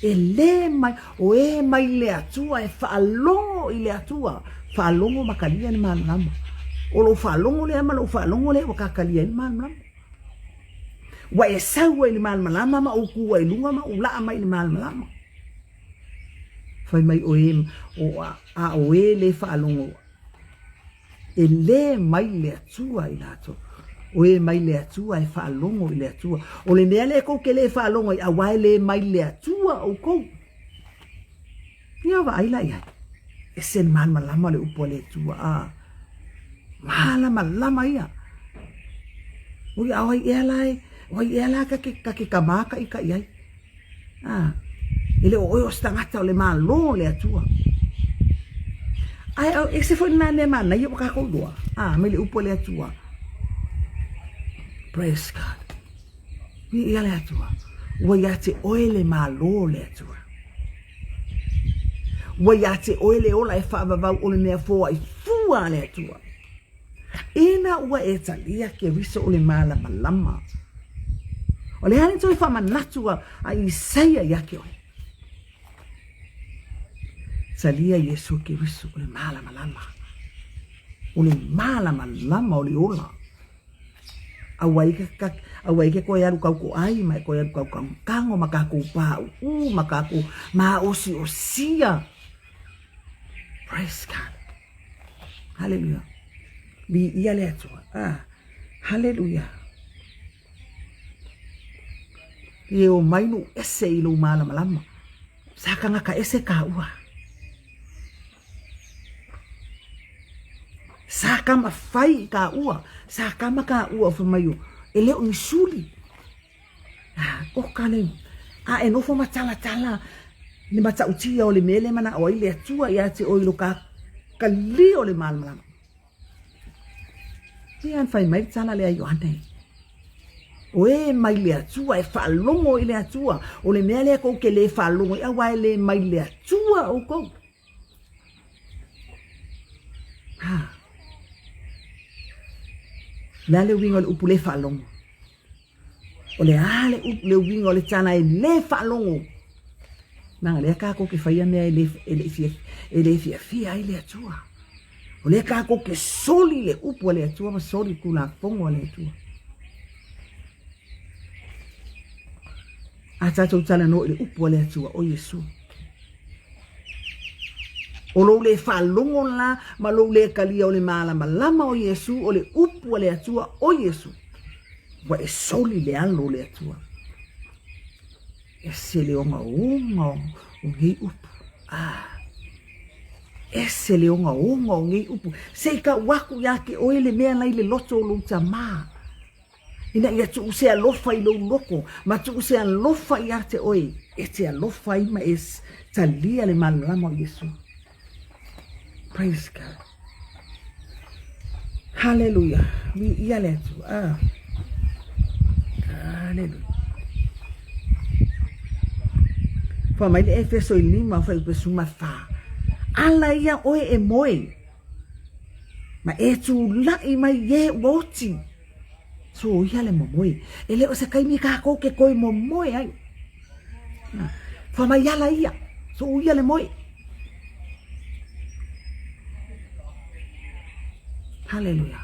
S2: E le mai, o e mai le Atua e faalogo i le Atua, faalogo ma kalia le malamalama. O lou faalogo lea ma lou faalogo lea ua kakalia ai le malamalama. Ua e sau ai i le malamalama ma ou ku ai i luga ma ou laa mai i le malamalama. Fai mai o e, o a, a o e le faalogo E lē mai le Atua i latou. O e mai le Atua e faalogo i le Atua. O le mea lea kou ke lē faalogo ai, auā e lē mai le Atua ʻoukou. Ia vaai la i ai. Ese le malamalama le upu a le Atua, a. Malamalama ia. Oi, a o ai ea la e, o ai ea la ka ke, ka ke kamākaʻikaʻi ai. A, e le o oe o se tagata o le Malo o le Atua. Ae o ese foi lena mea manaia ua kākou iloa. A, mai le upu a le Atua. Praise God. Viia le Atua. Ua iā te oe le Malo o le Atua. Ua iā te oe le ola e faavavau o le mea foai fua a le Atua. Ina ua e talia Keriso o le malamalama. O le a le toe faamanatu a Isaia ia te oe? Talia Iesu Keriso o le malamalama. O le malamalama o le ola. Aua i ke, aua i ke koe alu kau ko ai, ma e koe alu kau kango ma kākou pāʻūʻū, ma kākou māʻosiʻosia. Praise God. Haleluia. Viia le Atua. Ah, haleluia. E o mai nu ese i lou malamalama. Sa kangaka ese ka ua. Sa kama fai ka ua. Sa kama ka ua o mai o. E le o ni suli. A, o ka le, a e nofo ma talatala le matautia o le mea lea e manaʻo ai le Atua iā te oe i lo ka, Kalia o le malamalama. Ia na fai mai le tala lea a Ioane. O e mai le Atua e faalogo i le Atua, o le mea lea kou te le faalogo i aua e le mai le Atua outou. Ha. Le a le uiga o le upu le faalogo? O le a le upu, le uiga o le tala e le faalogo? Leaga lea tatou te faia mea e le, e le fia, e le fiafia ai le Atua. O lea tatou te soli le upu a le Atua ma soli le Tulafono a le Atua. A tatou talanoa i le upu a le Atua, o Iesu. O lou le faalogo la ma lou le talia o le malamalama o Iesu, o le upu a le Atua, o Iesu. Ua e soli le alo o le Atua. Ese le ogaoga o nei upu. Ah. Ese le ogaoga o nei upu. Se i tau aku ia te oe le mea lai le loto o lou tamā. Ina ia tuu se alofa i lou loko, ma tuu se alofa ia te oe, e te alofa ai ma e talia le malamalama o Iesu. Praise God. Hallelujah. Viia le Atua. Ah. Hallelujah. Fai mai le Efeso i 5 fuaiupu 14. Ala ia oe e moe, ma e tulaʻi mai e ua oti. Soia le momoe. E le o se taimi kākou ke toe momoe ai. Fai mai ala ia, soia le moe. Haleluia.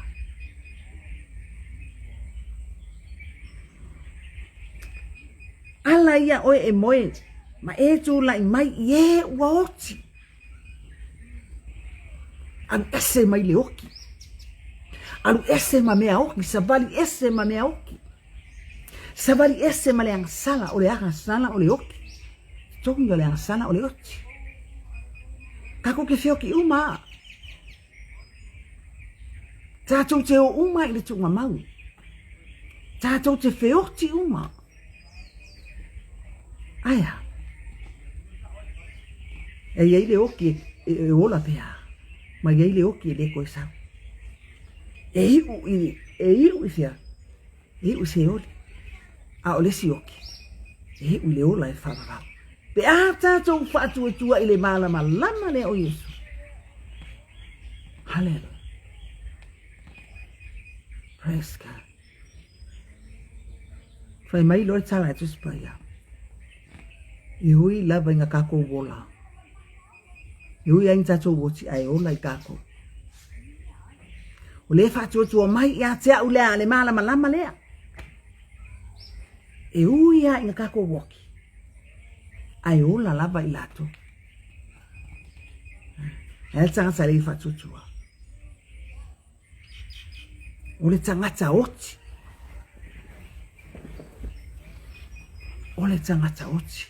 S2: Ala ia oe e moe, ma e tulaʻi mai i e ua oti. Alu ese mai le oki. Alu ese ma mea oki, savali ese ma mea oki. Savali ese ma le agasala, o le agasala o le oki. Togi o le agasala o le oti. Kākou ke feoki uma a. Tātou te o uma i le tuugamau. Tātou te feoti uma. Aea. E iai le oki e, e ola pea. Ma iai le oki e le koe sau. E iu i, e iu i fea. E iu i Seoli. A o le isi oki, e iu i le ola e faavavau. Pe a tātou faatuatua i le malamalama lea o Iesu. Hallelujah. Praise God. Fai mai loa le tala e Tusi Paia. E ui lava i nga kākou ola. E ui ai ni tātou oti ae ola i kākou. O le faatuatua mai ia te au lea le malamalama lea. E ui a i nga kākou oki. Ae ola lava i lātou. Ae le tagata le i faatuatua. O le tagata oti. O le tagata oti.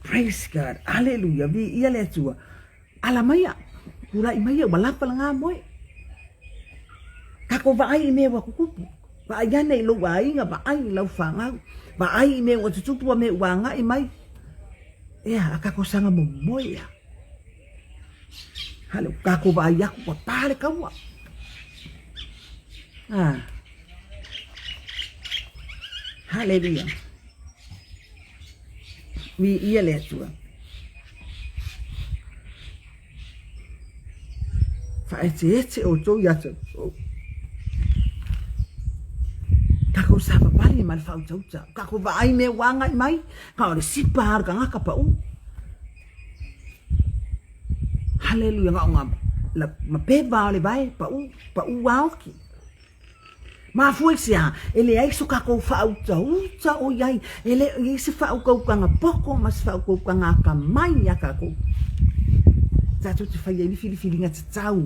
S2: Praise God. Hallelujah. Viia le Atua. Ala maia. Tulai maia ua lapa laga moe. Kako vaai i mea ua kukupu. Vaai ane i lou aiga, vaai i lau fanau. Vaai i mea ua tutupu a mea ua agai mai. Ea, a kako saga momoe ea. Hale, kākou vaai aku, ua pā le kaua. Ah. Haleluia. Viia le Atua. Faaeteete outou ia te outou. Kākou savavali ma le faautauta. Kākou vaai mea ua agai mai, ka o le sipa a le tagata paʻu. Haleluia, na o ngā la, mapeva o le vae, paʻu, paʻu aoki. Mafua i se a, e leai so kākou faautauta o i ai, e le i ai se faautautaga poto ma se faautautaga akamai iā kākou. Tātou te fai ai le filifiliga tatau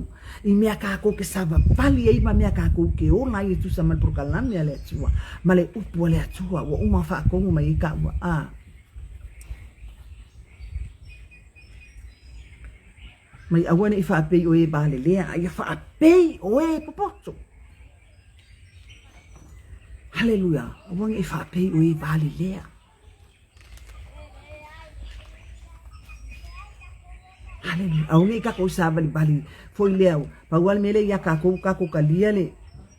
S2: i mea kākou ke savavali ai ma mea kākou ke ola ai e tusa ma le polokalame a le Atua, ma le upu a le Atua ua uma faatonu mai ai kāua. A. Mai aua ne i faapei oe e valelea, a ia faapei oe e popoto. Haleluia, aua ne i faapei oe e valelea. Haleluia. Aua ne i kākou sāvalivali foi lea, pau lava le mea lea iā kākou, kākou talia le,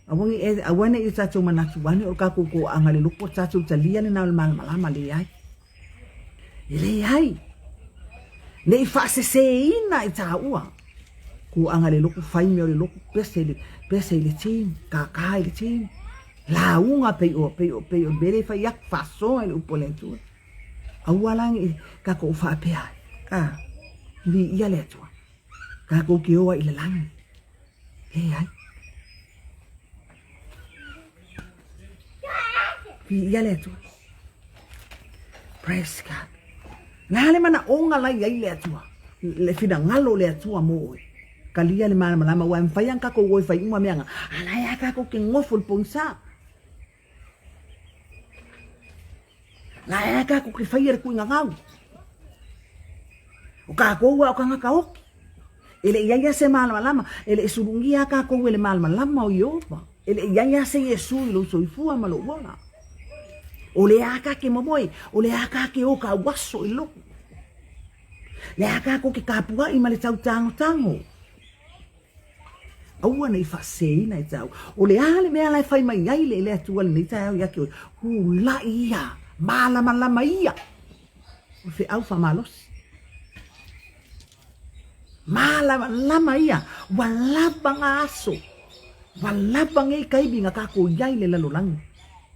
S2: aua ne i, aua ne i o tātou manatu ane o le kākou toaga i le loku o tātou talia lena o le malamalama, leai. E leai. Ne i faasesēina i tāua. Toaga i le loku, fai mea o le loku, pese i le, pese i le team, kākā i le team, lauga pei o, pei o, pei o le mea lea e fai atu, faasoa i le upu a le Atua. Aua la ne i kākou faapea ai, a, viia le Atua, kākou ke o ai i le lagi. Leai. Viia le Atua. Praise God. Le a le manaʻoga la i ai le Atua, le finagalo o le Atua mo ʻoe. Kalia le malamalama, ua e mafai ana kākou o e fai uma mea nga, a la e a kākou ke gofo i le pogisa. La e a kākou ke faia le kuʻigagau. O kākou a o kangaka oki. E le i ai a se malamalama, e le i sulugia a kākou e le malamalama o Iehova. E le i ai a se Iesu i lou soifua ma lou ola. O le a ka ke momoe, o le a ka ke o ka uaso i loko. Le a kākou ke kapuaʻi ma le tautāgotāgo. Aua ne i faasēina e te au. O le a le mea la e fai mai ai le le Atua lenei taeao ia te oe? Hulaʻi ia, malamalama ia. O le feʻau faamalosi. Malamalama ia, ua lava ngā aso, ua lava ngei taimi nga kākou i ai le lalolagi.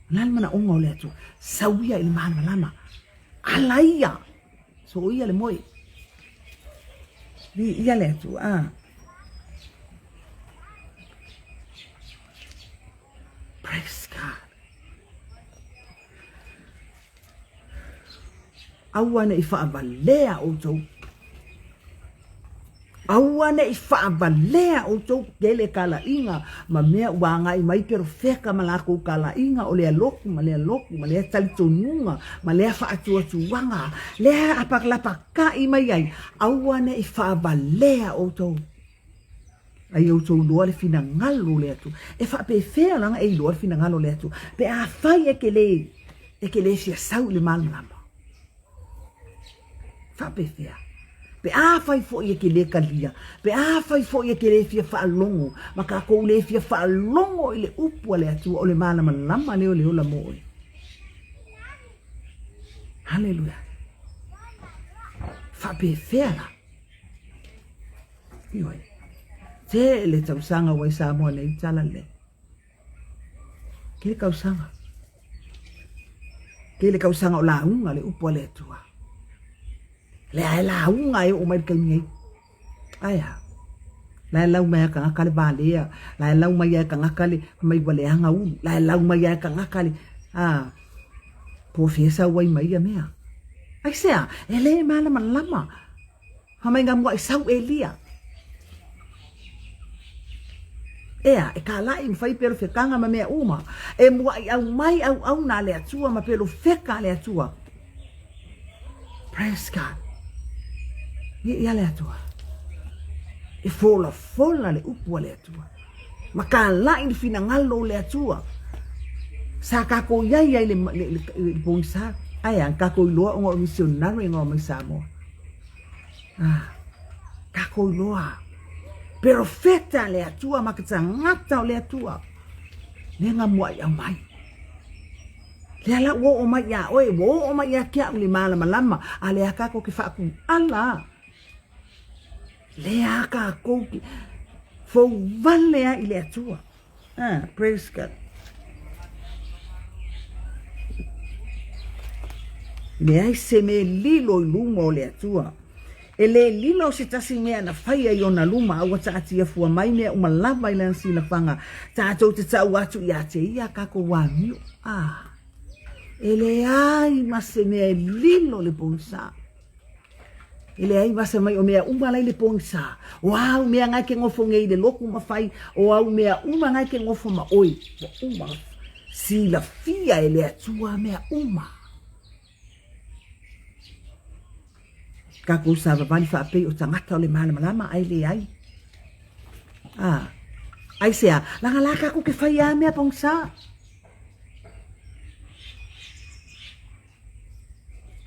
S2: O le a le manaʻoga o le Atua? Sau ia i le malamalama. Ala ia. So ia le moe. Viia le Atua. Ah. Praise God. Aua ne i faavalea outou. Aua ne i faavalea outou tele kalaiga ma mea ua agai mai perofeka ma lakou kalaiga o lea lotu ma lea lotu ma lea talitonuga ma lea faatuatuaga lea lapaka'i mai ai, aua ne i faavalea outou. A ia outou iloa le finagalo o le Atua. E faapefea la ona e iloa le finagalo o le Atua pe afai e te le e te le fia sau i le malamalama? Faapefea? Pe afai foi e te le talia, pe afai foi e te le fia faalogo, ma tatou le fia faalogo i le upu a le Atua o le malamalama lea o le ola mo oe. Haleluia. Faapefea la? Ioe. Tele tausaga ua i Samoa nei tala lelei. Tele tausaga. Tele tausaga o lauga le upu a le Atua. Lea e lauga e oo mai le taimi nei. Ae a? La e lau mai a tagata le valea, la e lau mai a e tagata le mai ua leaga ulu, la e lau mai a e tagata le a po fea sau ai mai ia mea. Aisea? E le malamalama. Fai mai ngā muaʻi sau Elia. Ea, e kālaʻi ma fai pelo fekanga ma mea uma. E muaʻi au mai auauna a le Atua ma pelo feka a le Atua. Praise God. Ia ia le Atua. E folafola le upu a le Atua. Ma kālaʻi le finagalo o le Atua. Sa kākou iai ai le, le, le, le, le pogisa. Ae a, kākou iloa ona o missionary nga o mai Samoa. Ah, kākou iloa. Perofeta le Atua ma ke tagata o le Atua. Le nga muaʻi au mai. Lea la ua oo mai iā ʻoe, ua oo mai ia ke aʻu le malamalama, a lea kākou ke faakūʻala. Lea kākou ke fou wale ai i le Atua. Ah, praise God. Leai se mea lilo i luma o le Atua. E le lilo se tasi mea na faia i ona luma, a ua taatia fua mai mea uma lava i lana silafaga. Tatou te tau atu ia te ia kākou amio. Ah, e leai ma se mea e lilo le pogisa. E leai ma se mai o mea uma la i le pogisa. O au mea ngai ke gofo nei i le loku ma fai, o au mea uma ngai ke gofo ma oi. Ua uma silafia e le Atua mea uma. Kākou savavali faapei o tagata o le malamalama ae leai. Ah, aisea, laga la kākou ke fai a mea pogisa.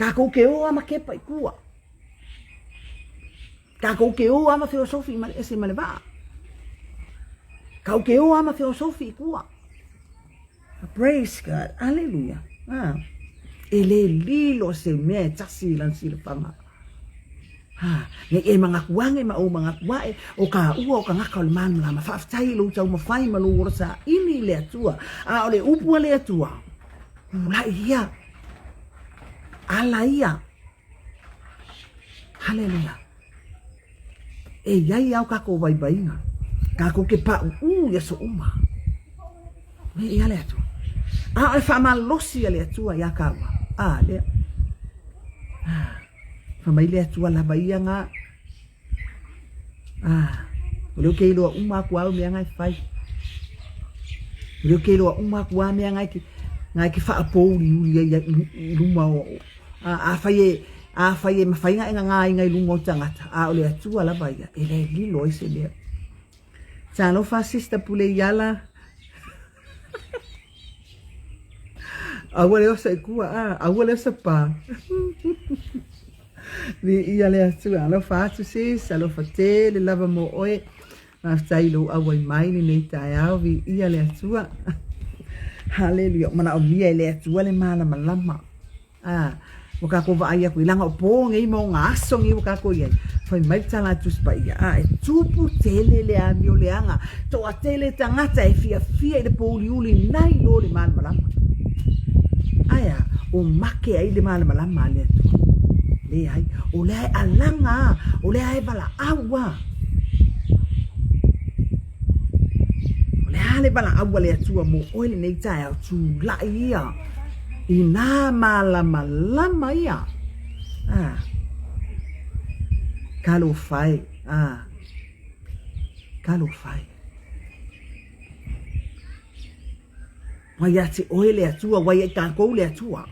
S2: Kākou ke ō a ma kepa i kua. Kākou ke o a ma feosofi ma le ese ma le vaa. Kau ke o a ma feosofi i kua. Praise God. Hallelujah. Ah. E le lilo se mea e tasi i lana silafaga. Ha, nei e mangakuange ma ou mangakuae, o ka ua o kangaka o le malamalama. Faafetai i lou taumafai ma lou ola saili i le Atua. A o le upu a le Atua, tulai ia, ala ia. Haleluia. E iai ao kākou vaivaiga. Kākou ke paʻuʻū i aso uma. Me ia le Atua. A o le faamalosi a le Atua iā kāua. A lea. Fai mai le Atua lava ia ngā. Ah, o leo ke iloa uma aku au mea ngai fai. O leo ke iloa uma aku a mea ngai ke ngai ke whaapouri uri ai i luma o a a fai e a fai e mawhainga e ngā inga i lunga o tangata. A o le Atua lava ia, e le lilo ai se mea. Talofa sister Pule Iala. Aua le osa i kua, a, aua le osa pā. Ni ia le Atua, alofa atu sis, alofa tele lava mo oe. Faafetai i lou auai mai lenei taeao, viia le Atua. Haleluia, o manaomia e le Atua le malamalama. A, ua kākou vaai aku i laga o pō nei ma o ngā aso nei ua kākou i ai, fai mai le tala a Tusi Paia, a, e tupu tele le amio leaga, toatele tagata e fiafia i le pōuliuli nai lo le malamalama. Ae a, o make ai le malamalama a le Atua? Leai, o lea e alaga a, o lea e valaau a. O le a le valaau a le Atua mo oe lenei taeao, tulai ia i nā malamalama ia. Ah. Talofa e, ah. Talofa e. Ua ia te oe le Atua, ua ia i tākou le Atua.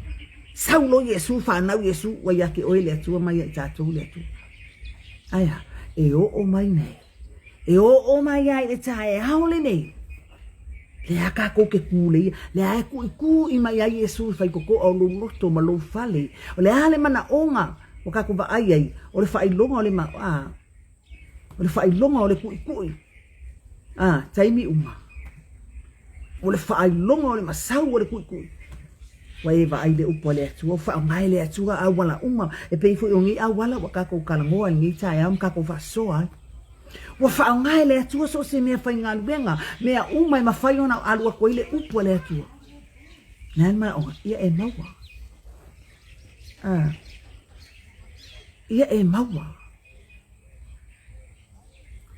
S2: Sau lo Iesu, whanau Iesu, ua ia te oe le Atua, mai ia i tātou le Atua. Aia, e oo mai nei. E oo mai ai le taeao lenei. Lea kākou ke kūleia, lea e kuʻikuʻi mai ai Iesū i whaikokoʻa o lou loto ma lou fale. O le a le manaʻoga ua kākou vaai ai, o le faailoga o le ma, a, o le faailoga o le kuʻikuʻi, a, taimi uma. O le faailoga o le masau o le kuʻikuʻi. Ua e vaai le upu a le Atua, ua faaaoga e le Atua auala uma, e pei foi o nei auala ua kākou talanoa i lenei taeao ma kākou faasoa ai. Ua faaaoga e le Atua so o se mea faigaluega, mea uma e mafai ona alu aku ai le upu a le Atua. Le a le manaʻoga? Ia e maua. A. Ia e maua.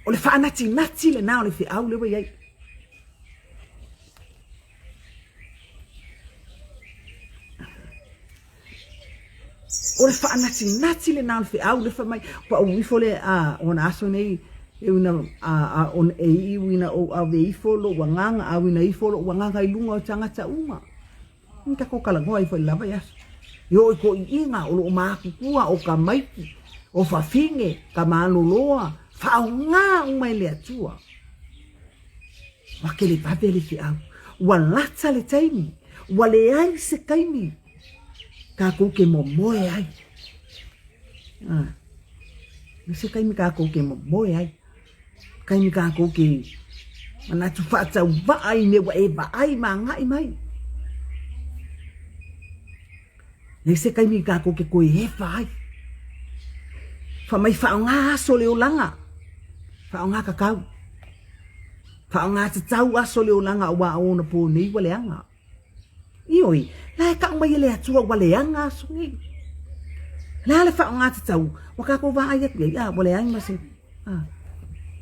S2: O le faanatinati lenā o le feau lea ua i ai. O le faanatinati lenā o le feau lea fai mai, paʻu ifo le a ona aso nei e una a a on e iu ina ou ave ifo loʻu agaga auina ifo loʻu agaga i luga o tagata uma. I takou talanoa ifo i lava i aso. I oo i ko iiga o loo makukua o ka maiki, o fafine, ka maloloa, faaoga uma e le Atua. Ua kelevave le feau. Ua lata le taimi. Ua leai se taimi kākou ke momoe ai. Ah. Se taimi kākou ke momoe ai. Taimi kākou ke manatu faatauvaa i mea ua e vaai ma agai mai. Nei se taimi kākou ke koe efa ai. Fa mai whaonga aso le olanga. Whaonga kakau. Whaonga tatau aso le olanga o wā ona pō nei ua leaga. Ioi, la e kau mai e le Atua ua leaga aso nei. Le a le whaonga tatau, ua kākou vaai aku iai, a, ua leai ma se, a,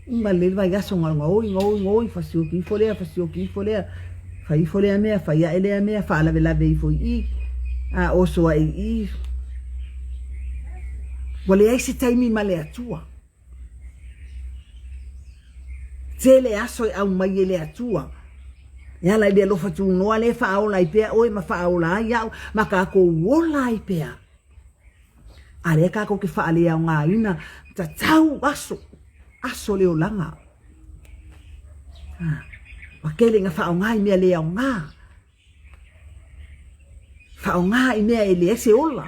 S2: uma le vaiaso nga gaoi, gaoi, gaoi, fasioki ifo lea, fasioki ifo lea, fai ifo lea mea, fai aʻe lea mea, faalavelave ifo i i, a, oso aʻe i i. Ua leai se taimi ma le Atua. Tele aso e aumai e le Atua. E ala i le alofa tunoa le faaola ai pea oe ma faaola ai au ma kākou ola ai pea. A lea kākou ke faaleaogaina tatau aso, aso le olaga. Ah, ua kele ina faaaoga i mea le aoga. Faaaoga i mea e leai se ola,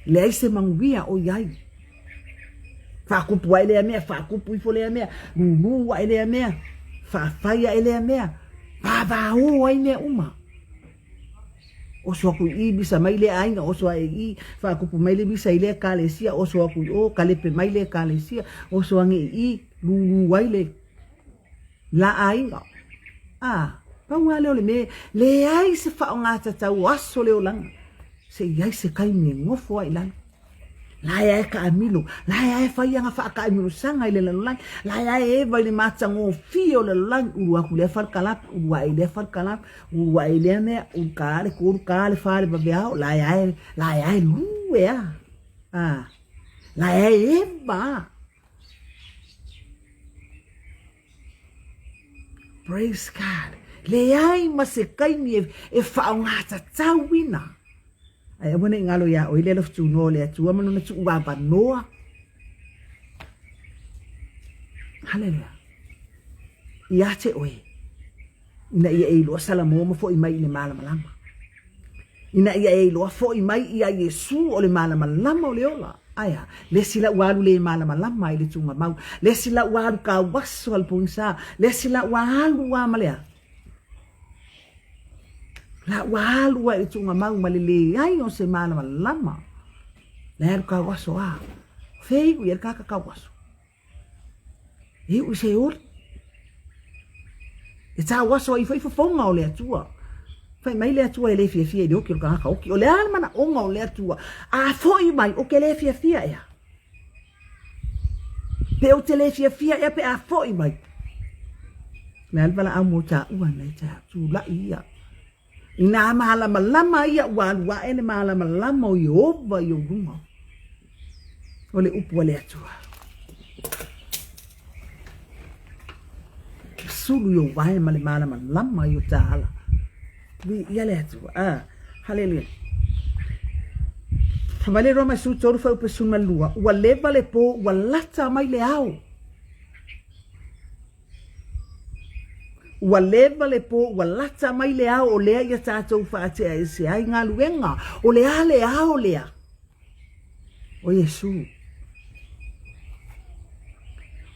S2: leai se manuia o i ai. Faakupu ae lea mea, faakupu ifo lea mea, lūlū ae lea mea, faafai ae lea mea, vavao ai mea uma. Oso aku i i, misa mai lea aiga, oso ae i i, faakupu mai le misa i lea ekalesia, oso aku i o, kalepe mai le ekalesia, oso age i i, lūlū ai le la aiga. A, pau lava lea o le mea, leai se faaaogatatau o aso le olaga, se i ai se taimi e nofo ai i lalo. La e ae taamilo, la e ae fai ana faataamilosaga i le lalolagi, la e ae eva i le matagofie o le lalolagi, ulu atu i lea fale kalapu, ulu ae i lea fale kalapu, ulu ae i lea mea, ulu ka le tolu, ka le fa le vaveao, la e ae, la e ae lu e a. A, la e ae eva a. Praise God. Leai ma se taimi e, e faaaogatatauina. Ae aua ne i galo iā oe le alofa tunoa o le Atua ma lona tuuavanoa. Haleluia. Ia te oe, ina ia e iloa Salamoa ma foʻi mai i le malamalama. Ina ia e iloa foʻi mai iā Iesu o le malamalama o le ola. Ae a? Le isi la ua alu le malamalama ai le tugamau. Le isi la ua alu kauaso a le pogisa. Le isi la ua alu a ma le a? La ua alu ai le tugamau ma le leai o se malamalama. Le alu kauaso a. Fe iu i le kaka kauaso. E iu i se oli. E tauaso ai foi fofoga o le Atua. Fai mai le Atua e le fiafia i le oki o le tagata oki. O le a le manaoga o le Atua? A foi mai, ou te le fiafia ea. Pe ou te le fiafia ea pe a foi mai. Le a le valaau mo taua nei taeao, tulai ia. Inā malamalama ia ua alu aʻe le malamalama o Ieova i ou luma. O le upu a le Atua. Sulu i ou wae ma le malamalama i o tāala. Viia le Atua. Ah, haleluia. Fai mai le Roma 13 fuaiupu 12, ua leva le pō, ua lata mai le ao. Ua leva le pō, ua lata mai le ao o lea ia tātou faatea ese ai galuega. O le a le ao lea? O Iesū.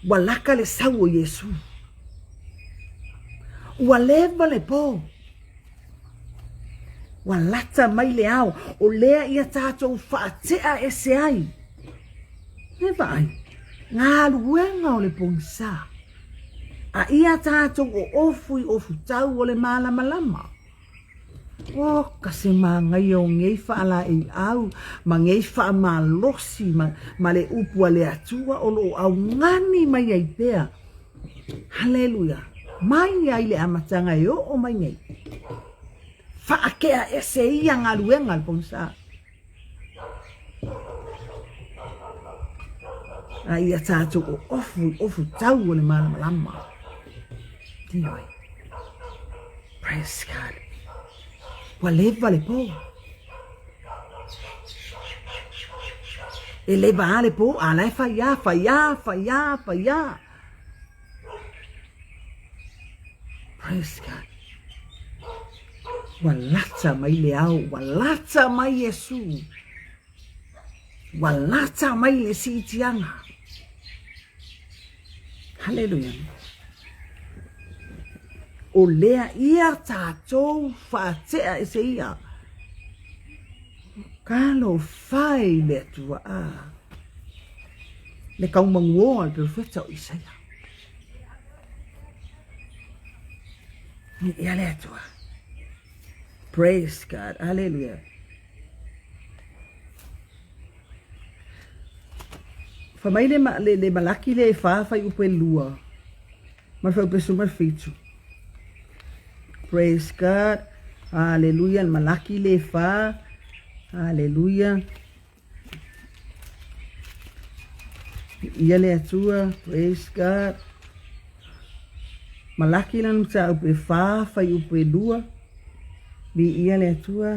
S2: Ua laka le sau o Iesū. Ua leva le pō. Ua lata mai le ao, o lea ia tātou faatea ese ai. E vaai, galuega o le pogisa, a ia tātou o ofu i ofu tau o le malamalama. O ka se māngaia o ngei faalaeiau ma ngei faamalosi ma, ma le upu a le Atua o loo augani mai ai pea. Haleluia! Mai ai le amataga e oo mai nei. Faakea ese ia galuega a le pogisa. A ia tātou o ofu, ofu tau o le malamalama. Anyway, praise God. Ua leva le pō. E leva a le pō, a la e whai a, whai a, whai a, whai a. Praise God. Ua lata mai le ao, ua lata mai Iesu. Ua lata mai le siitiaga. Haleluia. O lea ia tātou whaatea e se ia. Kalo whai le atua a. Le kaumanguoa le perofeta o Isaia. Ia le Atua. Praise God. Hallelujah. Fai mai le, le, le Malaki le e whā whaiupu e lua. Ma le whaiupu e suma le whitu. Praise God. Hallelujah. Le Malaki le e whā. Hallelujah. Ia le Atua, praise God. Malaki lana mataupu e whā, whaiupu e lua. Viia le Atua.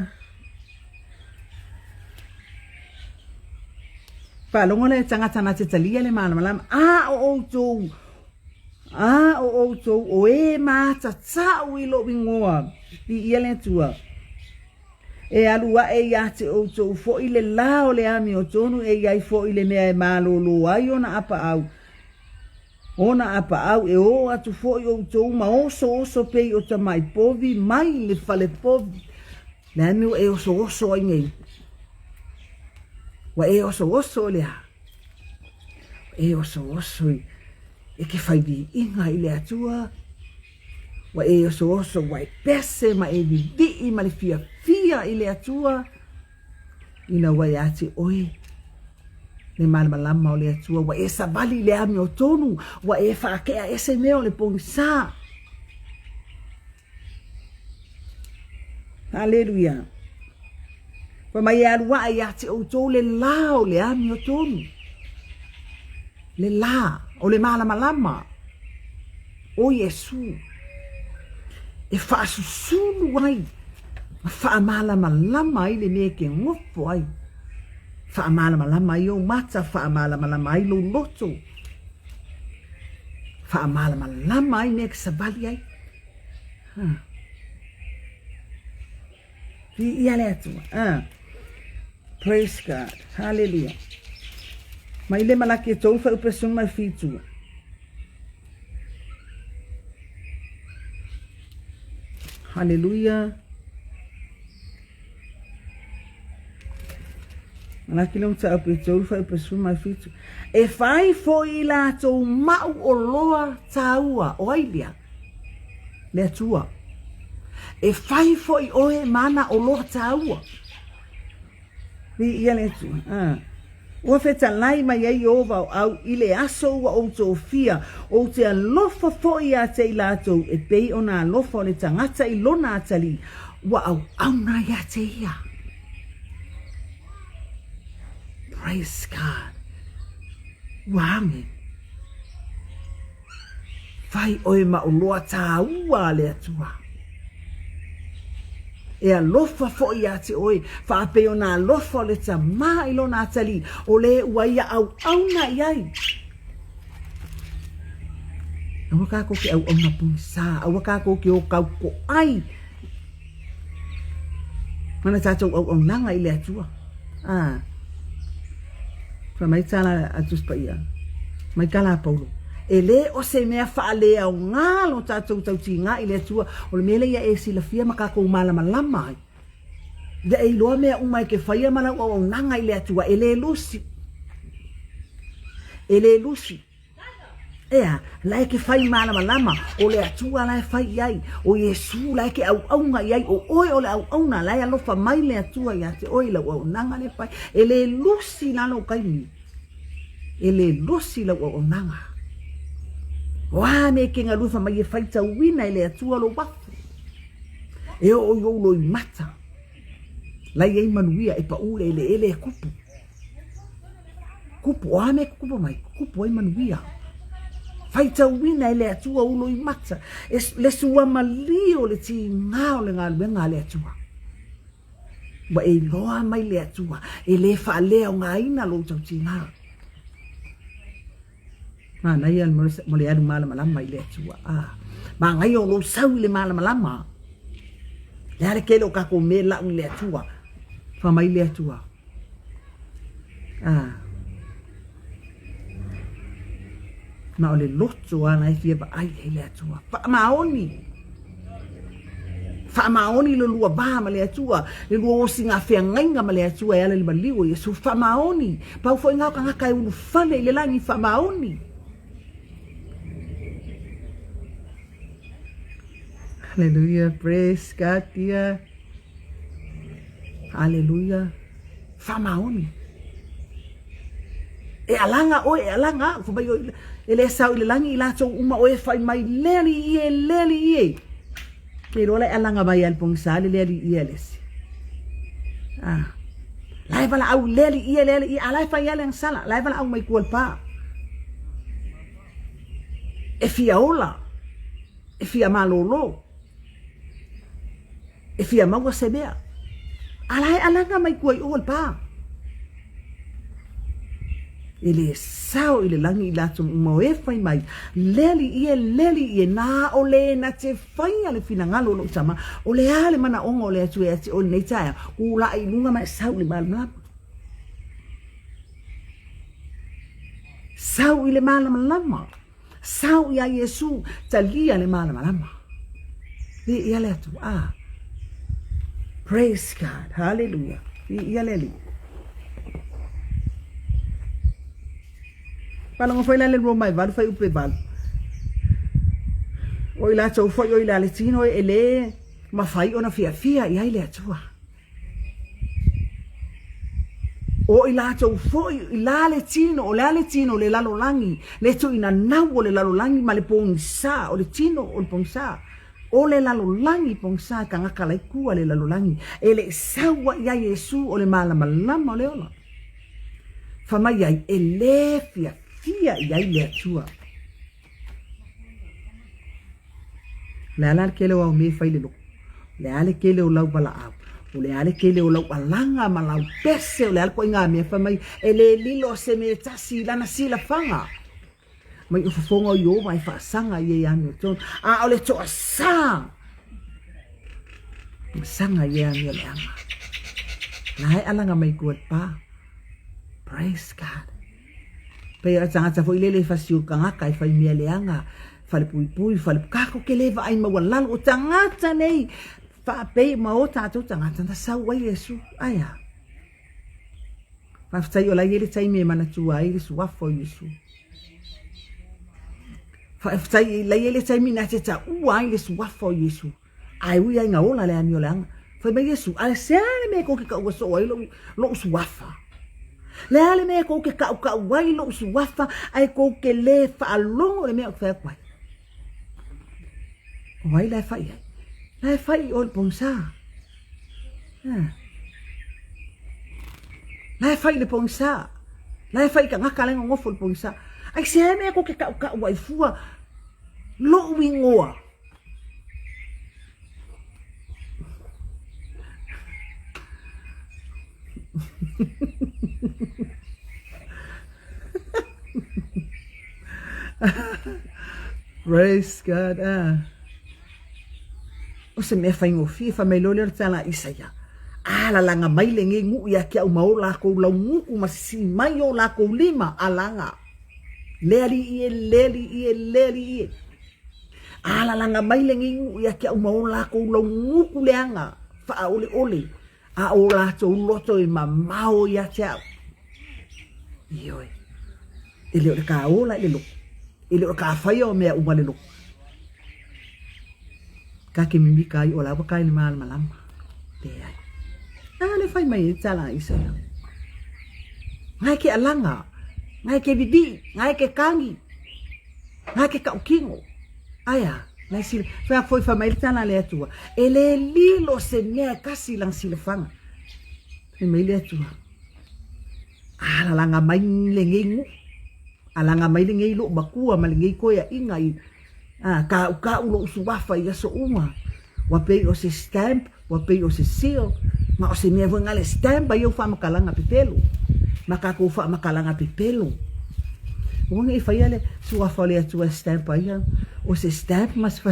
S2: Faalogo le tagata na te talia le malamalama. A o outou, a o outou, o e mātatau i lou ingoa. Viia le Atua. E alu aʻe iā te ʻoutou foi le lā o le amiotonu e i ai foi le mea e malōlō ai ona apaʻau, ona apaʻau e ō atu foi ʻoutou ma osooso pei o tamai povi mai le fale povi. Le a mea ua e osooso ai nei? Ua e osooso i le a? Ua e osooso i e ke fai viiga i le Atua. Ua e osooso ua e pese ma e vivii ma le fiafia i le Atua. Ina ua iā te oe le malamalama o le Atua, ua e savali i le amiotonu, ua e faake'a ese mea o le pogisā. Haleluia. Fai mai e alu aʻe iā te ʻoutou le lā o le amiotonu. Le lā o le malamalama o Iesū e faasusulu ai ma faamalamalama ai le mea e ke gofo ai. Faamalamalama ai ou mata, faamalamalama ai lou loto. Faamalamalama ai mea e ke savali ai. Ha. Viia le Atua. Ah. Praise God. Hallelujah. Mai le malaki e tou whai upesun mai fitu. Hallelujah. Malaki le mataupu e tolu fuaiupa 17. E fai foi i latou mau oloa taua, o ai lea? Le Atua. E fai foi oe ma ana oloa taua. Viia le Atua. Ah. Ua fetalai mai ai Ieova o au i le aso ua ou tofia, ou te alofa foi iā te i latou e pei o nā alofa o le tagata i lona atalii, ua auauna iā te ia. Praise God. Ua age. Fai ʻoe ma oloa tāua a le Atua. E alofa foi iā te ʻoe, faapei o nā alofa o le tamā i lona atalii, o lē ua ia ʻauʻauna i ai. Aua kākou ke ʻauʻauna pogisā, aua kākou ke o kaukoʻai Ma na tātou ʻauʻaunaga i le Atua. A, fai mai tā la a Tusi Paia, mai ka la Paulo, e lē o se mea faaleaoga lo tātou tautīgā i le Atua, o le mea lea ia e silafia ma kākou mālamalama ai. Ia e iloa mea uma e ke faia ma lau ʻauʻaunaga i le Atua, e lē lusi. E lē lusi. Ea, la e ke fai malamalama, o le Atua la e fai i ai, o Iesū la e ke ʻauʻauna i ai, o ʻoe o le ʻauʻauna, la e alofa mai le Atua iā te ʻoe i lau ʻauʻaunaga le fai, e lē lusi la lou kaimi, e lē lusi lau ʻauʻaunaga. O a mea ke galue fai mai e faitauina e le Atua lou afu, e oo i ou loimata, la i ai manuia e paʻū le ʻeleʻele e kupu. Kupu, o a mea kupu mai, kupu ai manuia. Faitauina e le Atua ulo i mata, e le suamalī o le tīgā o le galuega a le Atua. Ua e iloa mai le Atua, e lē faaleaogaina lou tautīgā. Manaia mo le alu malamalama i le Atua. Ah, manaia o lou sau i le malamalama. Le a le tele o kākou mea lau i le Atua. Fai mai le Atua. Ah. Ma o le loto lava la e fia vaai i ai le Atua. Faamaoni. Faamaoni lo lua va ma le Atua, le lua osiga feagaiga ma le Atua e ala i le maliu o Iesu. Faamaoni. Pau foi ngā o tagata e ulufale i le lagi faamaoni. Hallelujah, praise God, dear. Hallelujah. Faamaoni. E alaga ʻoe, e alaga au, fai mai ʻoe, e le sau i le lagi i latou uma ʻoe e fai mai, le alii e, le alii e. Ke iloa la e alaga mai a le pogisa le le alii e a le isi. Ah. La e valaau le alii e, le alii e, a la e fai a le agasala, la e valaau mai tua i le pā. E fia ola, e fia malōlō. E fia maua se mea. A la e alaga mai tua i o i le pā. E le sao i le lagi i latou uma o e fai mai, Le Alii e, le Alii e, na o le na te faia le finagalo o lou Tama. O le a le manaoga o le Atua ia te oe i lenei taeao? Tulai i luga ma e sau i le malamalama. Sau i le malamalama. Sau iā Iesu, talia le malamalama. Viia le Atua. Ah. Praise God. Hallelujah. Viia le Alii. Faalogo foi la le Roma e 8 fuaiupu e 8. O i latou foi o i la le tino e le mafai ona fiafia i ai le Atua. O i latou foi i la le tino, o le a le tino o le lalolagi, le tuuina nau o le lalolagi ma le pogisa, o le tino o le pogisa, o le lalolagi pogisa, tagata laikua le lalolagi, e le i sau ai ia Iesu o le malamalama o le ola. Fai mai ai, e le fiafia i ai le Atua. O le a la le tele o au mea e fai i le lotu? O le a le tele o lau valaau? O le a le tele o lau alaga ma lau pese? O le a le ituaiga mea fai mai e le lilo se mea e tasi i lana silafaga? Mai o fofoga o Ieova e faasaga ia i amiotonu, a o le toasa ma saga ia e amioleaga. La e alaga mai tua i le pa. Praise God. Pei o le tagata foi lele e fasiu tagata e fai mea leaga, falepuipui, fale... Kako ke le vaai maualalo o tagata nei faapei ma o tatou tagata na sau ai Iesu. Ae a? Faafetai o la e i ai le taimi e manatua ai le suafa o Iesu. Faafetai la e i ai le taimi na te taua ai le suafa o Iesu. Ae ui ai ina ola le amioleaga. Fai mai Iesu, Ae sea le mea kou te taua soo ai lou, lou suafa? Le a le mea kou te tautau ai lou suafa, ae kou te lē faalogo i le mea ou te fai atu ai? O ai la e fai ai? La e fai i o le pogisa. Ah. La e fai i le pogisa. La e fai i tagata la e nonofo i le pogisa. Ai sea mea kou te tautau ai fua lou igoa? Praise God. Ah. O se mea faigofie, fai mai loa lea o le tala a Isaia. A lalaga mai lenei nuu ia te au ma o lakou laugutu ma sisii mai o lakou lima, alaga. Le alii e, le alii e, le alii e. A lalaga mai lenei nuu ia te au ma o lakou laugutu leaga faaoleole, a o latou loto e mamao ia te au. Ioe. E le o le ka ola i le loto. E le o le ka faia o mea uma le loto. Ka ke mimika ai o la ua ka i le malamalama. Leai. A le fai mai e tala a Isaia. Ngai ke alaga, ngai ke vivii, ngai ke kagi. Nā ke kaʻukino. Ae a? Nai sila. Fai foi fai mai le tala a le Atua. E le lilo se mea e kasi i lana silafaga. Fai mai le Atua. Alalaga mai lenei nuu. Alaga mai lenei lou matua ma lenei koeaiga i a, kaʻukaʻu lou suafa i aso uma. Ua pei o se stamp, ua pei o se seal, ma o se mea foi na le stamp ai au faamatalaga pepelo, ma kakou faamatalaga pepelo. Aua ne i faia le suafa o le Atua e stamp ai au, o se stamp ma se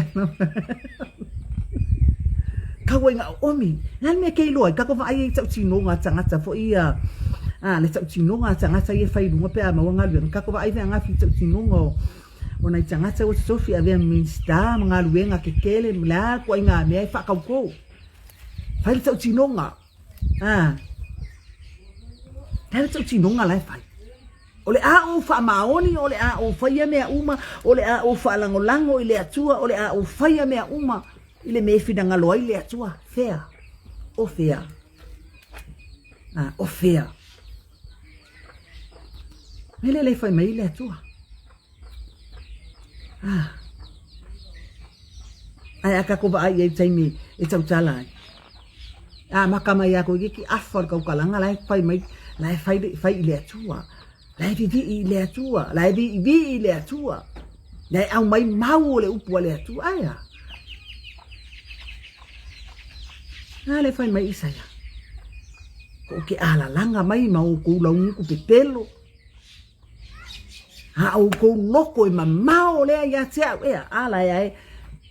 S2: Kaua i nga oomi. Le a le mea ke iloa ai, kakou vaai ai i tautinoga a tagata foi ia, a, le tautinoga a tagata ia e fai i luga pe a maua galuega, kakou vaai feagafi i tautinoga o O nai tagata ua totofi avea Minista ma galuega kekele ma le a ituaiga mea e faatauto. Fai le tautinoga. A. Le a le tautinoga la e fai? O le a ou faamaoni, o le a ou faia mea uma, o le a ou faalagolago i le Atua, o le a ou faia mea uma i le mea e finagalo ai le Atua. Fea? O fea? A, o fea? Mea lea le fai mai le Atua. Ah. Ae a kakou vaai i ai taimi e tautala ai. A maka mai a koe ki afa o le tautalaga la e fai mai, la e fai, fai i le Atua. La e vivii i le Atua, la e viivii i le Atua. La e aumai mau o le upu a le Atua. Ae a? A le fai mai Isaia. Ko ke alalaga mai ma oukou laugutu pepelo. A oukou loko e mamao lea ia te au, ea, a la e ae,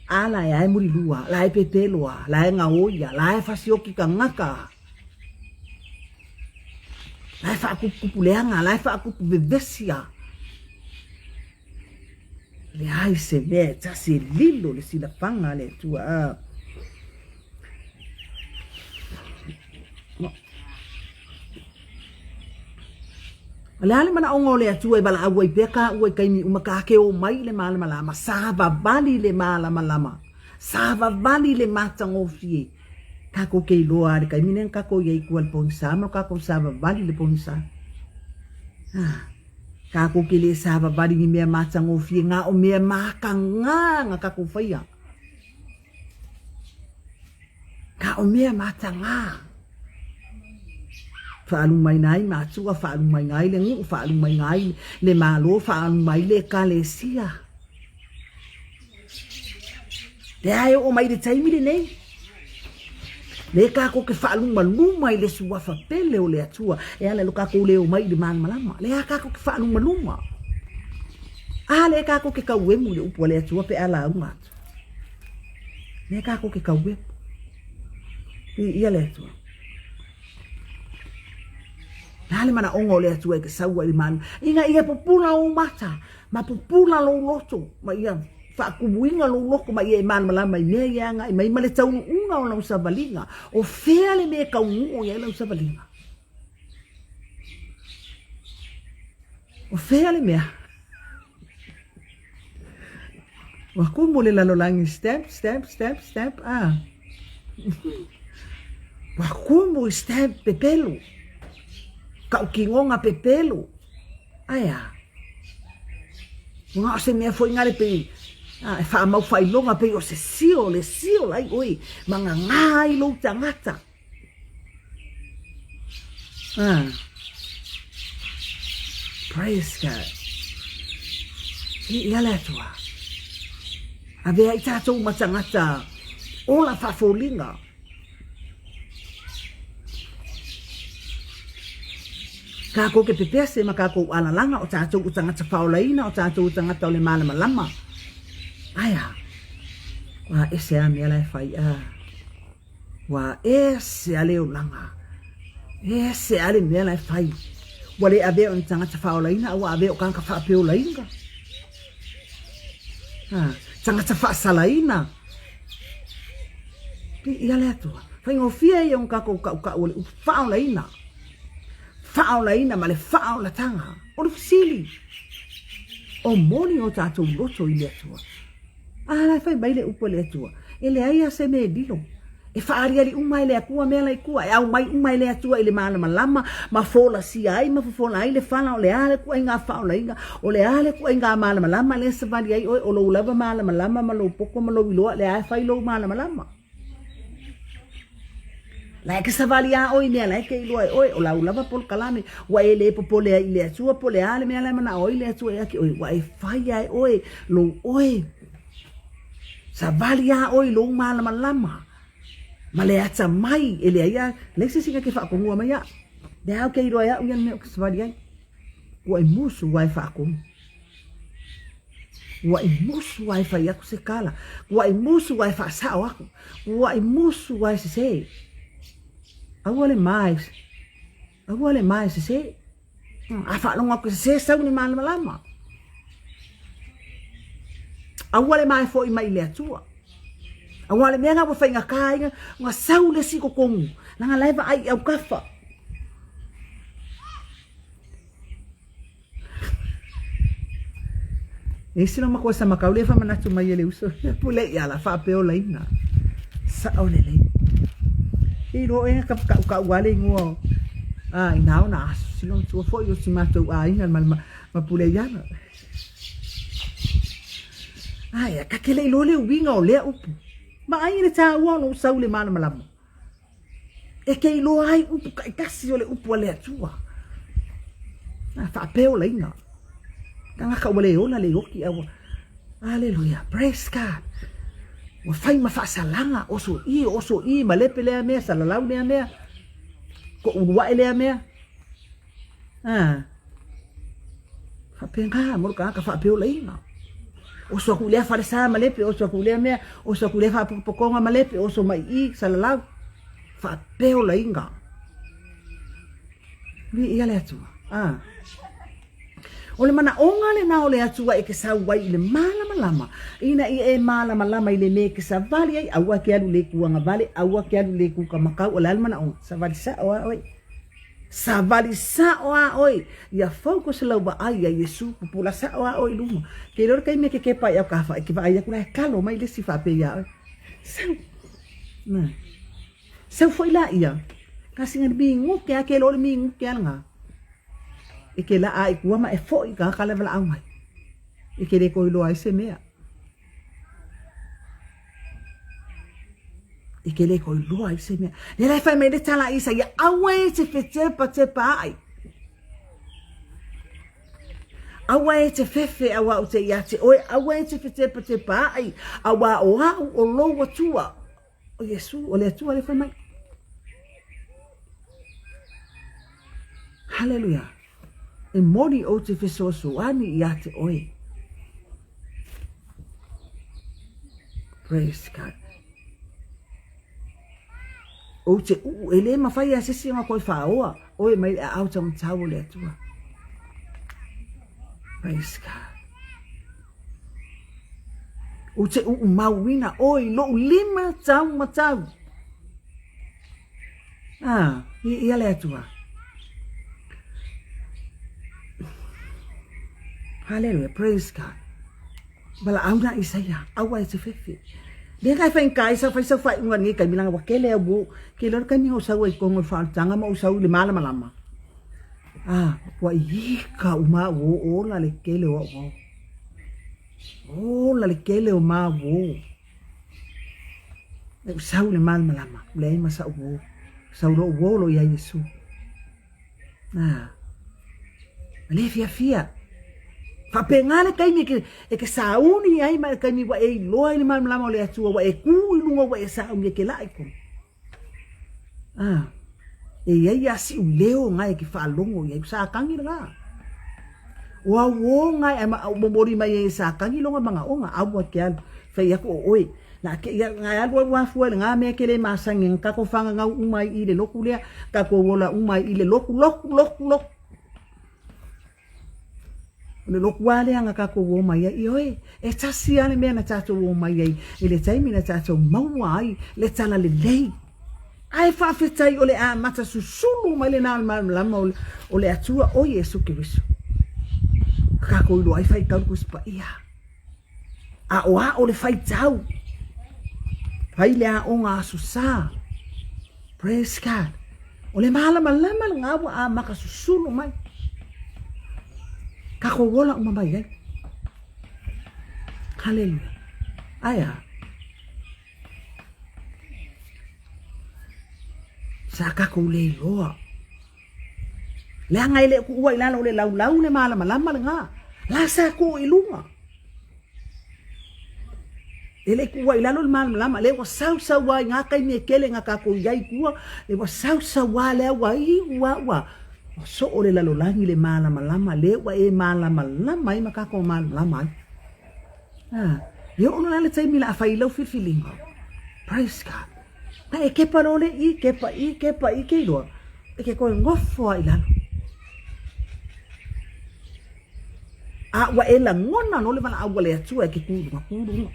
S2: a la e ae mulilua, la e pepeloa, la e gaoia, la e fasioki kagaka, la e faakupukupu leaga, la e faakupu vevesi a. Leai se mea e tasi e lilo le silafaga a le Atua. A. O le a le manaoga o le Atua e valaau ai pea kāua i taimi uma ka ke o mai le malamalama, savavali le malamalama, savavali le matagofie. Kākou ke iloa a le taimi lea na kākou i ai i tua i le pogisa ma kākou savavali i le pogisa. Ah, kākou ke le savavali ni mea matagofie ngā o mea makagā na kākou whaia. Ka o mea matagā. Faalumaina ai matua, faalumaina ai le nuu, faalumaina ai le Malo, faalumaina ai le Ekalesia. Lea e oo mai le taimi lenei, lea kākou ke faalumaluma i le suafa pele o le Atua e ala i lo kākou le omai i le malamalama. Lea kākou ke faalumaluma. A lea kākou ke kauemu i le upu a le Atua pe a lauga atu. Lea kākou ke kauemu. Viia le Atua. Le a le manaʻoga o le Atua e ke sau ai i le malu? Ina ia pupula ou mata, ma pupula lou loto, ma ia faakumuina lou loko ma ia e malamalama i mea ia e agai mai ma le taunuuga o lau savaliga. O fea le mea e taunuu i ai lau savaliga? O fea le mea? Ua kumu le lalolagi stamp, stamp, stamp, stamp, ah. Ua kumu i stamp pepelu. Kaʻukinoga pepelu. Ae a? Ua o se mea foi ngale pei a, e whaamau whailoga pei o se sio, le sio lai oi, ma ngā ngā ai lou tangata. Ah. Praise God. I ia le Atua. Avea i tātou ma tangata ola whafoliga. Kākou ke pepese ma kākou alalaga o tātou o tagata faaolaina, o tātou o tagata o le malamalama. Ae a? Ua ese a mea la e fai a. Ua ese a le olaga. Ese a le mea la e fai. Ua le avea o ni tagata faaolaina, a ua avea o kānaka faapeolaina. A, tagata faasalaina. Viia le Atua. Faigofie ia ona kākou kaʻukaʻu o le upu faaolaina. Faaolaina ma le faaolataga. O le fesili, o moni o tātou loto i le Atua. A la e fai mai le upu a le Atua, e leai a se mea e lilo. E faaaliali uma e le Atua mea la i tua, e aumai uma e le Atua i le malamalama, ma folasia ai ma fofola ai le fala o le a le ituaiga faaolaina, o le a le ituaiga malamalama lea e savali ai oe, o lou lava malamalama ma lou poto ma lou iloa, lea e fai lou malamalama. La e ke savali a oe i mea la e ke iloa e oe, o lau lava polokalame, ua e le popole ai i le Atua, po o le a le mea la e manaʻo ai le Atua ia te oe, ua e fai a e oe lou oe. Savali a oe i lou malamalama ma le atamai e leai a leai se isi na ke faatonua mai aʻu. Lea au ke iloa e aʻu ia le mea ou te savali ai. Ua e musu ua e faatonu. Ua e musu ua e fai atu se kala. Ua e musu ua e faasao aku. Ua e musu ua e sese. Aua le ma e aua le ma e sese. A faalogo atu e sese sau le malamalama. Aua le ma e foʻi mai i le Atua. Aua le mea na ua faigata ai na sau le isi i totonu, leaga la e vaai i autafa. E isi lo matua samakau lea faamanatu mai e le uso pule i ala faapeolaina. Sao lelei. I lo e ka kaʻukaʻu a le ingoa o a inā ona aso silo matua foi o si matou aiga ma ma pule i ala. Ae, ka ke le iloa le uiga o lea upu. Vaai i le tāua o lou sau i le malamalama. E ke iloa ai upu taitasi o le upu a le Atua. A faapeolaina. Tagata ua le ola le oti a ua. Aleluia. Praise God. Ua fai ma faasalaga, oso i, oso i, malepe lea mea, salalau lea mea, toʻuluaʻe lea mea. Ah. Faapena mo le tagata faapeolaina. Oso aku i lea falesa malepe, oso aku i lea mea, oso aku i lea faapotopotoga malepe, oso mai i i, salalau. Faapeolaina. Viia le Atua. Ah. O le manaʻoga lena o le Atua e ke sau ai i le mālamalama, ina ia e mālamalama i le mea e ke savali ai, aua ke alu i le itu agavale, aua ke alu i le itu kamakau, o le a le manaʻoga? Savali saʻo a ʻoe. Savali saʻo a ʻoe, ia focus lau vaai iā Iesū, pupula saʻo a ʻoe i luma. Ke iloa le taimi e ke kepa ai au ka e ke vaai aku la e kalo mai le isi faapea iā ʻoe. Sau. Na. Sau foi laia, ka singa le minute a ke iloa le minute a lena. E ke laʻa i tua ma e foʻi i ka le walaʻau mai. E ke le toe iloa ai se mea. E ke le toe iloa ai se mea. Lea la e fai mai le tala a Isaia, aua e te fetepatepa ai. Aua e te fefe auā ou te ia te oe, aua e te fetepatepa ai, auā o a'u o lou Atua. O Iesu, o le Atua le fai mai. Haleluia. E moni ou te fesoasoani ia te oe. Praise God. Ou te uu, e le mawhai a sesi nga koe whaoa, oe mai le aao taumatau o le Atua. Praise God. Ou te uumauina oe i lou lima taumatau. Ah, i le Atua. Hallelujah, praise God. Valaau na Isaia, aua e te fefe. Le ngai whai kai sa whai sa whai unga ni kai milanga wa kele au wo. Ke lor kai o sau ai kongo wha tanga ma o sau le mala malama. Ah, ua ika uma wo ola le kele o wo. Ola le kele o ma wo. E u sau le malamalama, le ai ma sa'u uō. Sau lo'u uō lo iā Iesu. Ah, ma le fiafia. Faapena le taimi e ke, e ke sauni ai ma le taimi ua e iloa i le malamalama o le Atua, ua e kū i luga ua e sauni e ke laʻi kona. Ah, e iai a siʻu leo gae ke faalogo iai, sa kagi lena. O au o gae ae ma au momoli mai ai e sa kagi loga magaoga, aua ke alu, fai aku o oe. Na ke ia gae alu alu afua le nga mea ke le masani nga kako fagagau uma ai i le loku lea, kako ola uma ai i le loku, loku, loku, loku. O le loku lava lea na tatou o mai ai, ioe, e tasi lava le mea na tatou o mai ai i le taimi na tatou maua ai le talalelei. Ae faafetai o le amata susulu mai lena o le malamalama o le Atua o Iesu Keriso. Tatou iloa ai faitau le Tusi Paia. Aʻoaʻo le faitau. Fai le aoga Aso Sa. Praise God. O le malamalama lena ua amata susulu mai. Takou ola uma mai ai. Haleluia. Ae a? Sa takou le iloa. Leaga e le o kuua i lalo o le laulau le malamalama lena. La sa kuu i luga. E le kuua i lalo le malamalama. Le ua sausau a i ngā taimi e kele ngā kākou i ai kua. Le ua sausau a lea ua iu a ua soo le lalolagi le malamalama. Le ua e malamalama ai ma kākou malamalama ai. Ah, e oo loa le taimi la a fai lau filifiliga. Praise God. Na e kepa loa le i, kepa i, kepa i, ke iloa, e ke koe ngofo a i lalo. A ua e lagona loa le valaau a le Atua e ke kū i luga, kū luga.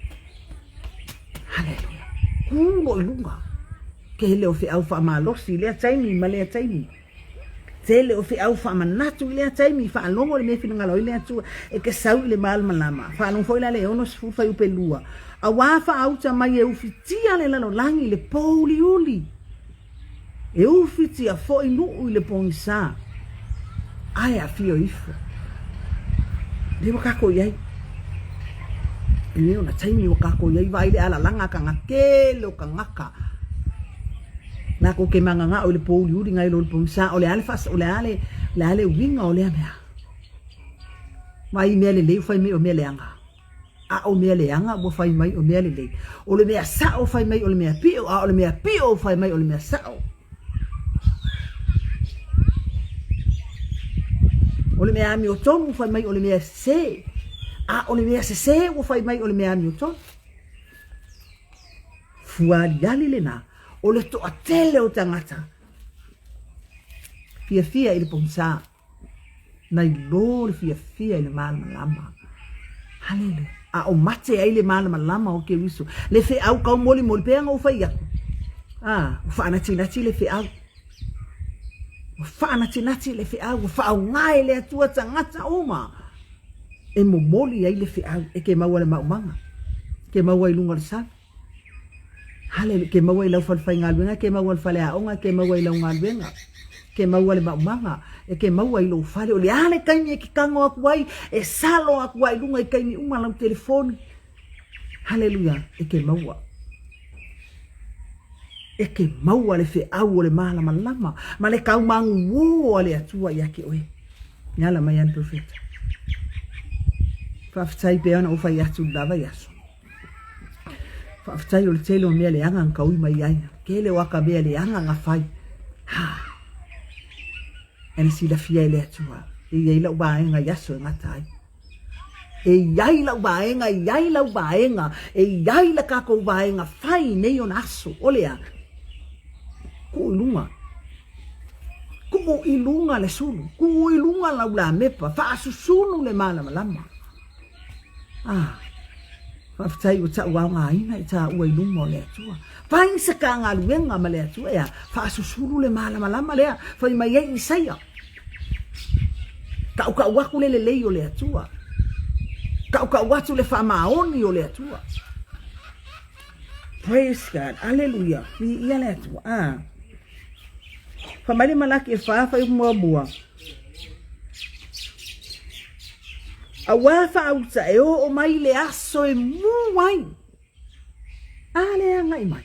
S2: Haleluia. Kū loa i luga. Tele o feau faamalosi i lea taimi ma lea taimi. Tele o feau faamanatu i lea taimi, faalogo le mea e finagalo ai le Atua e ke sau i le malamalama. Faalogo foi la le 60 fuaiupe 2. Auā faauta mai e ufitia le lalolagi i le pōuliuli. E ufitia foi nuu i le pogisa. Ae afio ifo. Lea ua kākou i ai. E le ona taimi ua kākou i ai, vaai le alalaga a ka tele o tagata. Lākou ke magagao i le pōuliuli ngai lo le pogisa, o le a le faas, o le a le, le a le uiga o lea mea. Vaai i mea lelei ua fai mai o mea leaga. A o mea leaga ua fai mai o mea lelei. O le mea saʻo fai mai o le mea piʻo, a o le mea piʻo fai mai o le mea saʻo. O le mea amiotonu ua fai mai o le mea sese, a o le mea sese ua fai mai o le mea amiotonu. Fuaaliali lena o le toatele o tagata fiafia i le pogisa, nai lo le fiafia i le malamalama. Haleluia. A o mate ai le malamalama o Keriso, le feau kaumolimoli, pei ona ou fai atu, a, ua faanatinati le feau. Ua faanatinati le feau, ua faaaoga e le Atua tagata uma e momoli ai le feau e ke maua le maumaga, ke maua i luga o le sami. Haleluia, ke maua i lau falefaigaluega, ke maua i le faleaoga, ke maua i lau galuega, ke maua le maumaga, e ke maua i lou fale. O le a le taimi e ke tago atu ai, e salo atu ai i luga i taimi uma lau telefoni. Haleluia, e ke maua. E ke maua le feau o le malamalama ma le kaumaguō a le Atua ia te oe. E ala mai a le Perofeta. Faafetai pea ona ou fai atu i le la vaiaso. Faafetai o le tele o mea leaga na taui mai ai. Tele o aka mea leaga na fai. Ha! E na silafia e le Atua. E i ai lau vaega i aso e gata ai. E i ai lau vaega, e i ai lau vaega, e i ai la tatou vaega fai i nei ona aso. O le a? Tuu i luga. Tuu i luga le sulu. Tuu i luga lau lamepa. Faasusunu le malamalama. Ah, faafetai ua tauaogaina i taua i luma o le Atua. Fai se ta galuega ma le Atua, ea, faasusulu le malamalama lea, fai mai ai Isaia. Tautau atu le lelei o le Atua. Tautau atu le faamaoni o le Atua. Praise God. Aleluia. Viia le Atua. Ah. Fai mai le Malaki e fa, fai muamua. Auā faauta e oo mai le aso e mū ai. A le agai mai.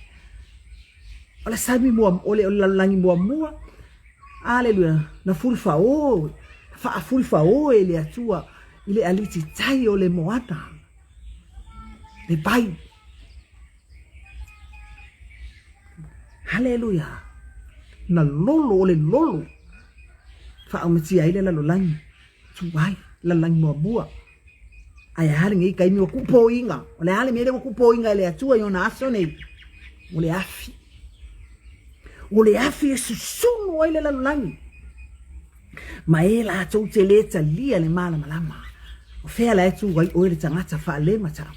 S2: O le sami mua, o le lalolagi muamua. Aleluia. Na fulifaō, faafulifaō e le Atua i le aliti tai o le moana. Le vai. Haleluia! Na lolo o le lolo faaaumatia ai le lalolagi tuai, lalolagi muamua. Ae a lenei taimi ua kuupoiga? O le a le mea lea ua kuupoiga e le Atua i ona aso nei? O le afi. O le afi e susunu ai le lalolagi. Ma e latou te lē talia le malamalama. O fea la e tū ai oe le tagata faalematau?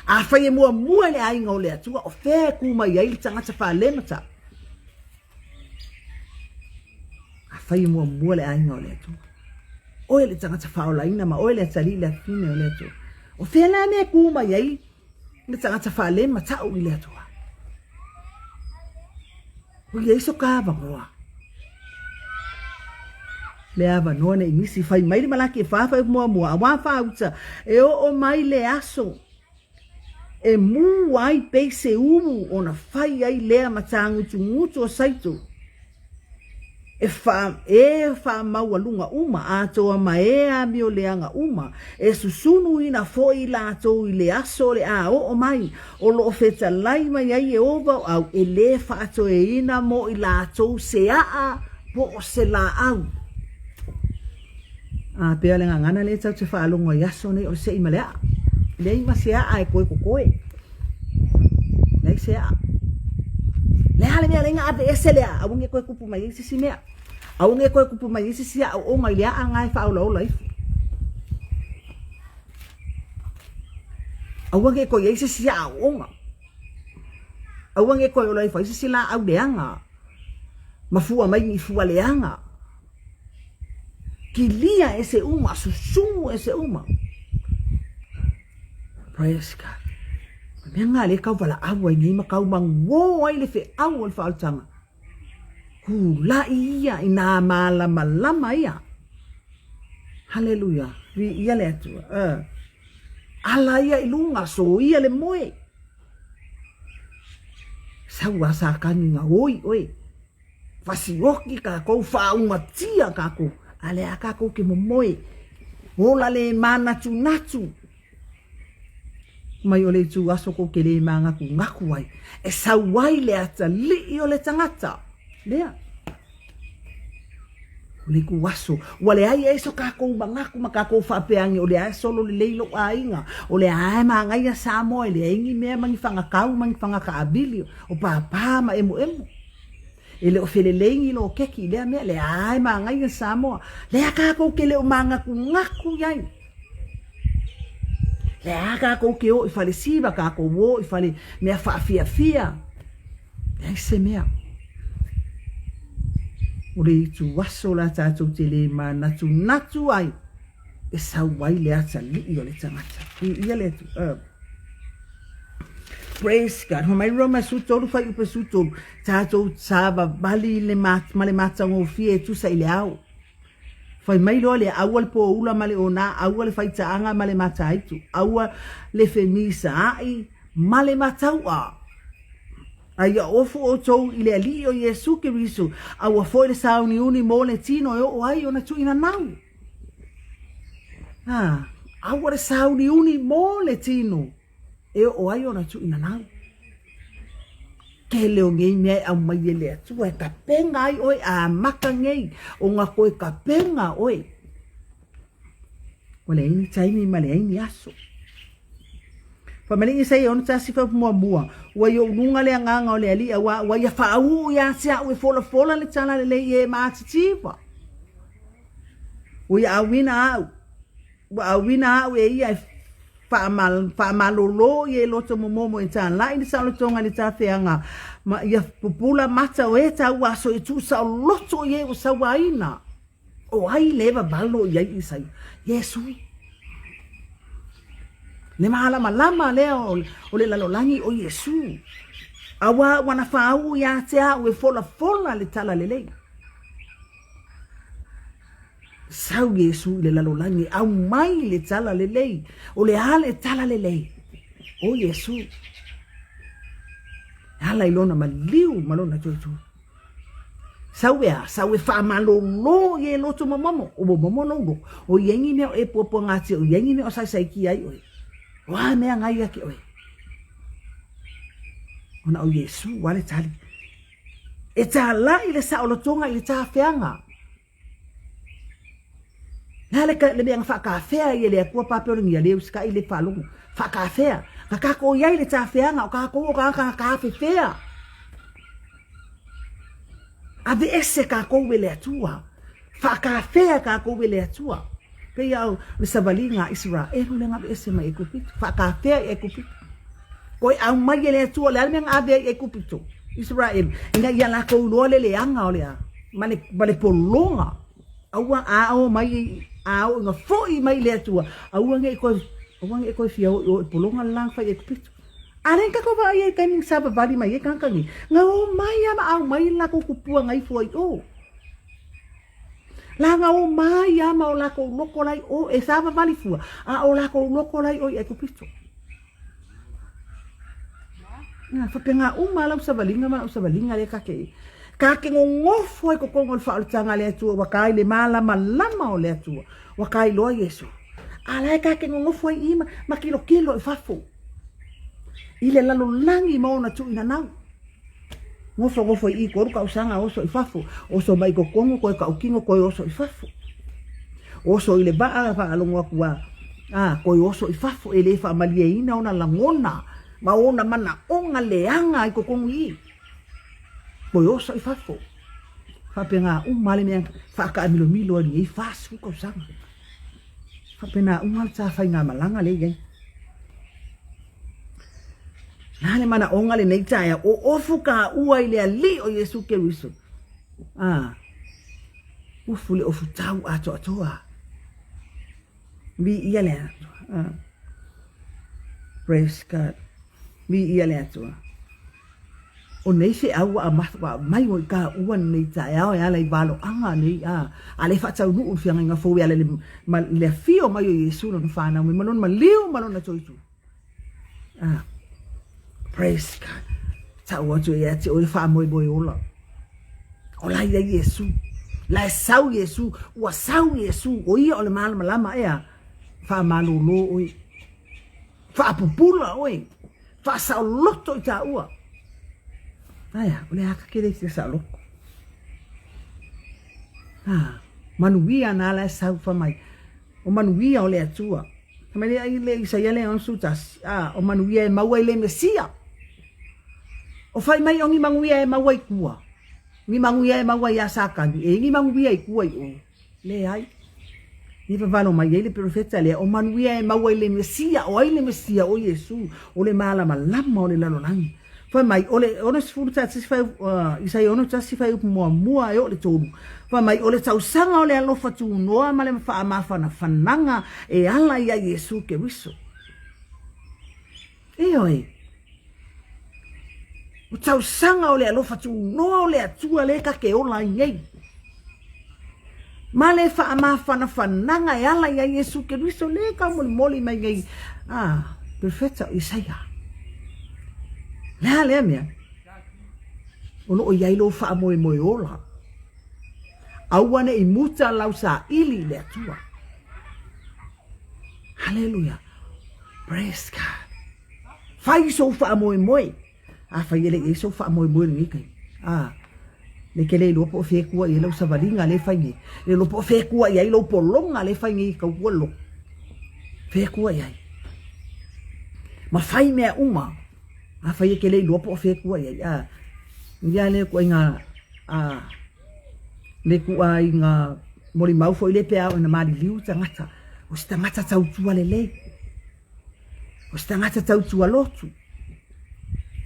S2: Afai e muamua i le aiga o le Atua, o fea e kū mai ai le tagata faalematau? Afai e muamua le aiga o le Atua, oe le tagata faaolaina ma oe le atalii le afine o le Atua, o fea la mea e kū mai ai le tagata faalematau i le Atua? Ua i ai so ka avanoa. Le avanoa nei misi, fai mai le Malaki e fa fai muamua, auā faauta, e oo mai le aso e mū ai pei se umu ona fai ai lea matāgutugutu o Saito. E wha, e whaamaualuga uma atoa ma e amioleaga uma, e susunuina foi latou i le aso o le a oo mai, o lo o fetalai mai ai Ieova o au, e lē faatoeina mo i latou se a'a po o se laau. A pea le gagana lea tatou te faalogo ai aso nei o le se'i ma le a'a. Leai ma se a'a e toe totoe. Leai se a'a. Le a le mea leai na aveese le a'a, aua ne i toe tupu mai ai se isi mea. Aua ne i toe tupu mai ai se isi aoaoga i le a'a na e faaolaola ifo. Aua ne i toe i ai se isi aoaoga. Aua ne i toe ola ifo ai se isi laau leaga ma fua mai ni fua leaga. Kilia ese uma, susu ese uma. Praise God. O le mea lena lea e tau valaau ai nei ma tau manuō ai le feau o le faaolataga. Kulaʻi ia i nā malamalama ia. Haleluia. Viia le Atua. Uh. Ala ia i luga, soia le moe. Sau a Satani gaoi oe. Fasioki kākou, faaūmatia kākou, a le a kākou ke momoe. Ola le mānatunatu. Mai o le itu aso kou ke lē mānatunatu ai. E sau ai le atalii o le tagata. Lea. O le ituaso, ua leai ai so kākou manatu ma kākou faapea ane, o lea e solo lelei lou aiga, o lea e manaia Samoa e leai ni mea ma ni fagatau ma ni fagataamili o pāpā ma emoemo. E le o felelei ni loketi i lea mea, lea e manaia Samoa. Lea kākou ke le o mānatunatu i ai. Lea kākou ke o i fale siva, kākou o i fale mea faafiafia. Leai se mea. O le ituaso la tātou te lē mānatunatu ai e sau ai le atalii o le tagata. I ia le atu. Praise God. Homai Roma su tolu fai upe su tolu. Tātou savavali le ma, ma le matagofie e tusa i le ao. Fai mai loa le aua le pōula ma le onā, aua le faitaaga ma le mataitu, aua le femisaai ma le matau'a. A ia ofu ʻoutou i le Alii o Iesu Keriso, aua foi le sauniuni mo le tino e oo ai ona tuuinanau. A, aua le sauniuni mo le tino e oo ai ona tuuinanau. Tele o nei mea e aumai e le Atua e tapena ai ʻoe a amata nei ona toe tapena ʻoe. Ua leai ni taimi ma leai ni aso. Fai mai le Isaia 61 fuaiupu muamua, Ua i ou luga le agaga o le Alii, auā ua ia faauu ia te a'u e folafola le tala lelei i e mātitiwa. Ua ia auina a'u, ua auina a'u e ia e faamalōlō i e loto momomo e tālaʻi le saolotoga i le tafeaga, ma ia pupula mata o e tauaso e tuusaoloto i e ua sauaina. O ai le vavalo i ai Isaia? Iesu. Le mālamalama lea o, o le lalolagi o Iesu. Auā ua na fāuu iā te a'u e folafola le tala lelei. Sau Iesu i le lalolagi, aumai le tala lelei. O le a le tala lelei? O Iesu. E ala i lona maliu ma lona toetui. Sau e a, sau e faamalōlō i e loto momomo, o momomo lou loto, o i ai ni mea o e puapuagatia, o i ai ni mea o saisaikia ai oe. O a mea ngai ia ke oe? Ona o Iesu ua le tali. E tālaʻi le saolotoga i le tāfeaga. Le a le, le mea na faakafea ai e le Atua Papeolonia le usitaʻi le faalogo. Faakafea. Na kākou i ai le tafeaga o kākou o kāka na kāfefea. Aveese kākou e le Atua. Faakafea kākou e le Atua. Pei au le savaliga a Isaraelu le gaveese mai Aikupito. Faakafea i Aikupito. Koe aumai e le Atua le a le mea na ave ai i Aikupito, Isaraelu, ina ia lakou iloa le leaga o le a, ma le, ma le pologa. Aua a o mai, a o ina foi mai le Atua, aua nei koe, aua nei koe fia o i o i pologa le la na fai i Aikupito. A le ka vaai ai taimi savavali mai ai tagata nei, na o mai a ma aumai le lakou kupua na ifo ai i o. Laga o mai a ma o lakou loko la i o, e savavali fua, a o lakou loko la i o i Aikupito. Nā, faapena uma lau savaliga ma lau savaliga lea ka ke ka ke gogofo ai totonu o le faaolataga a le Atua ua ka i le malamalama o le Atua ua ka iloa Iesu. A la e ka ke gogofo ai i ma, ma kilokilo i fafo i le lalolagi ma ona tuuinanau. Gofogofo i i kolu kausaga oso i fafo, oso mai totonu koe kautino koe oso i fafo. Oso i le vaa faalogo atu a, a koe oso i fafo e le faamalieina ona lagona ma ona manaoga leaga i totonu i i. Koe oso i fafo. Faapena uma le mea faataamilomilo ai lenei 40 kausaga. Faapena uma le ta faigamalaga lea i ai. Na le manaoga lenei taeao, o ofu kāua i le Alii o Iesu Keriso. A, ufu le ofu tau atoatoa. Viia le Atua. Ah. Praise God. Viia le Atua. O nei feau ua aumai mo i kāua lenei taeao e ala i valoaga nei, a, a le faataunuu le feagaiga fou e ala i le, ma, le afio mai o Iesu lona whanau mai, ma lona maliu ma lona toitu. Ah, praise God. Tau atu ia te oe faamoemoe ola. Ola ia Iesu. La e sau Iesu, ua sau Iesu, o ia o le malamalama ea, faamalōlō oe. Faapupula oe, faasaoloto i tāua. Aia, o le a ka kele i te saoloto. Ah. Manuia na ala e sau fai mai, o manuia o le Atua. Fai mai le ai le Isaia le 61, a, o manuia e maua i le Mesia. O fai mai o ni manuia e maua i tua, ni manuia e maua iā Satani, e ni manuia i tua i o. Leai. I vavalo mai ai le perofeta lea, o manuia e maua i le Mesia. O ai le Mesia? O Iesu, o le malamalama o le lalolagi. Fai mai, o le 61 fai, Isaia 61 fuaiupu muamua e oo i le 3, fai mai, o le tausaga o le alofa tunoa ma le faamafanafanaga e ala ia Iesu Keriso. Ioe. O tausaga o le alofa tunoa o le Atua lea ta te ola ai nei. Ma le faamafanafanaga e ala ia Iesu Keriso lea e taumolimoli mai nei a Perofeta o Isaia. Le a lea mea? O lo o i ai lou faamoemoe ola. Aua ne i muta lau saili i le Atua. Haleluia. Praise God. Fai sou faamoemoe. Afai e le i ai sou faamoemoe i lenei taimi, a, le ke le iloa po o fea e tua i ai lau savaliga lea e fai nei, le iloa po o fea e tua i ai lou pologa lea e fai nei e tautua le lotu. Fea e tua i ai. Ma fai mea uma. Afai e ke le iloa po o fea e tua i ai, a, ia lea ituaiga, a, le ituaiga molimau foi lea pe a oo ina maliliu tagata, o se tagata tautua lelei, o se tagata tautua lotu,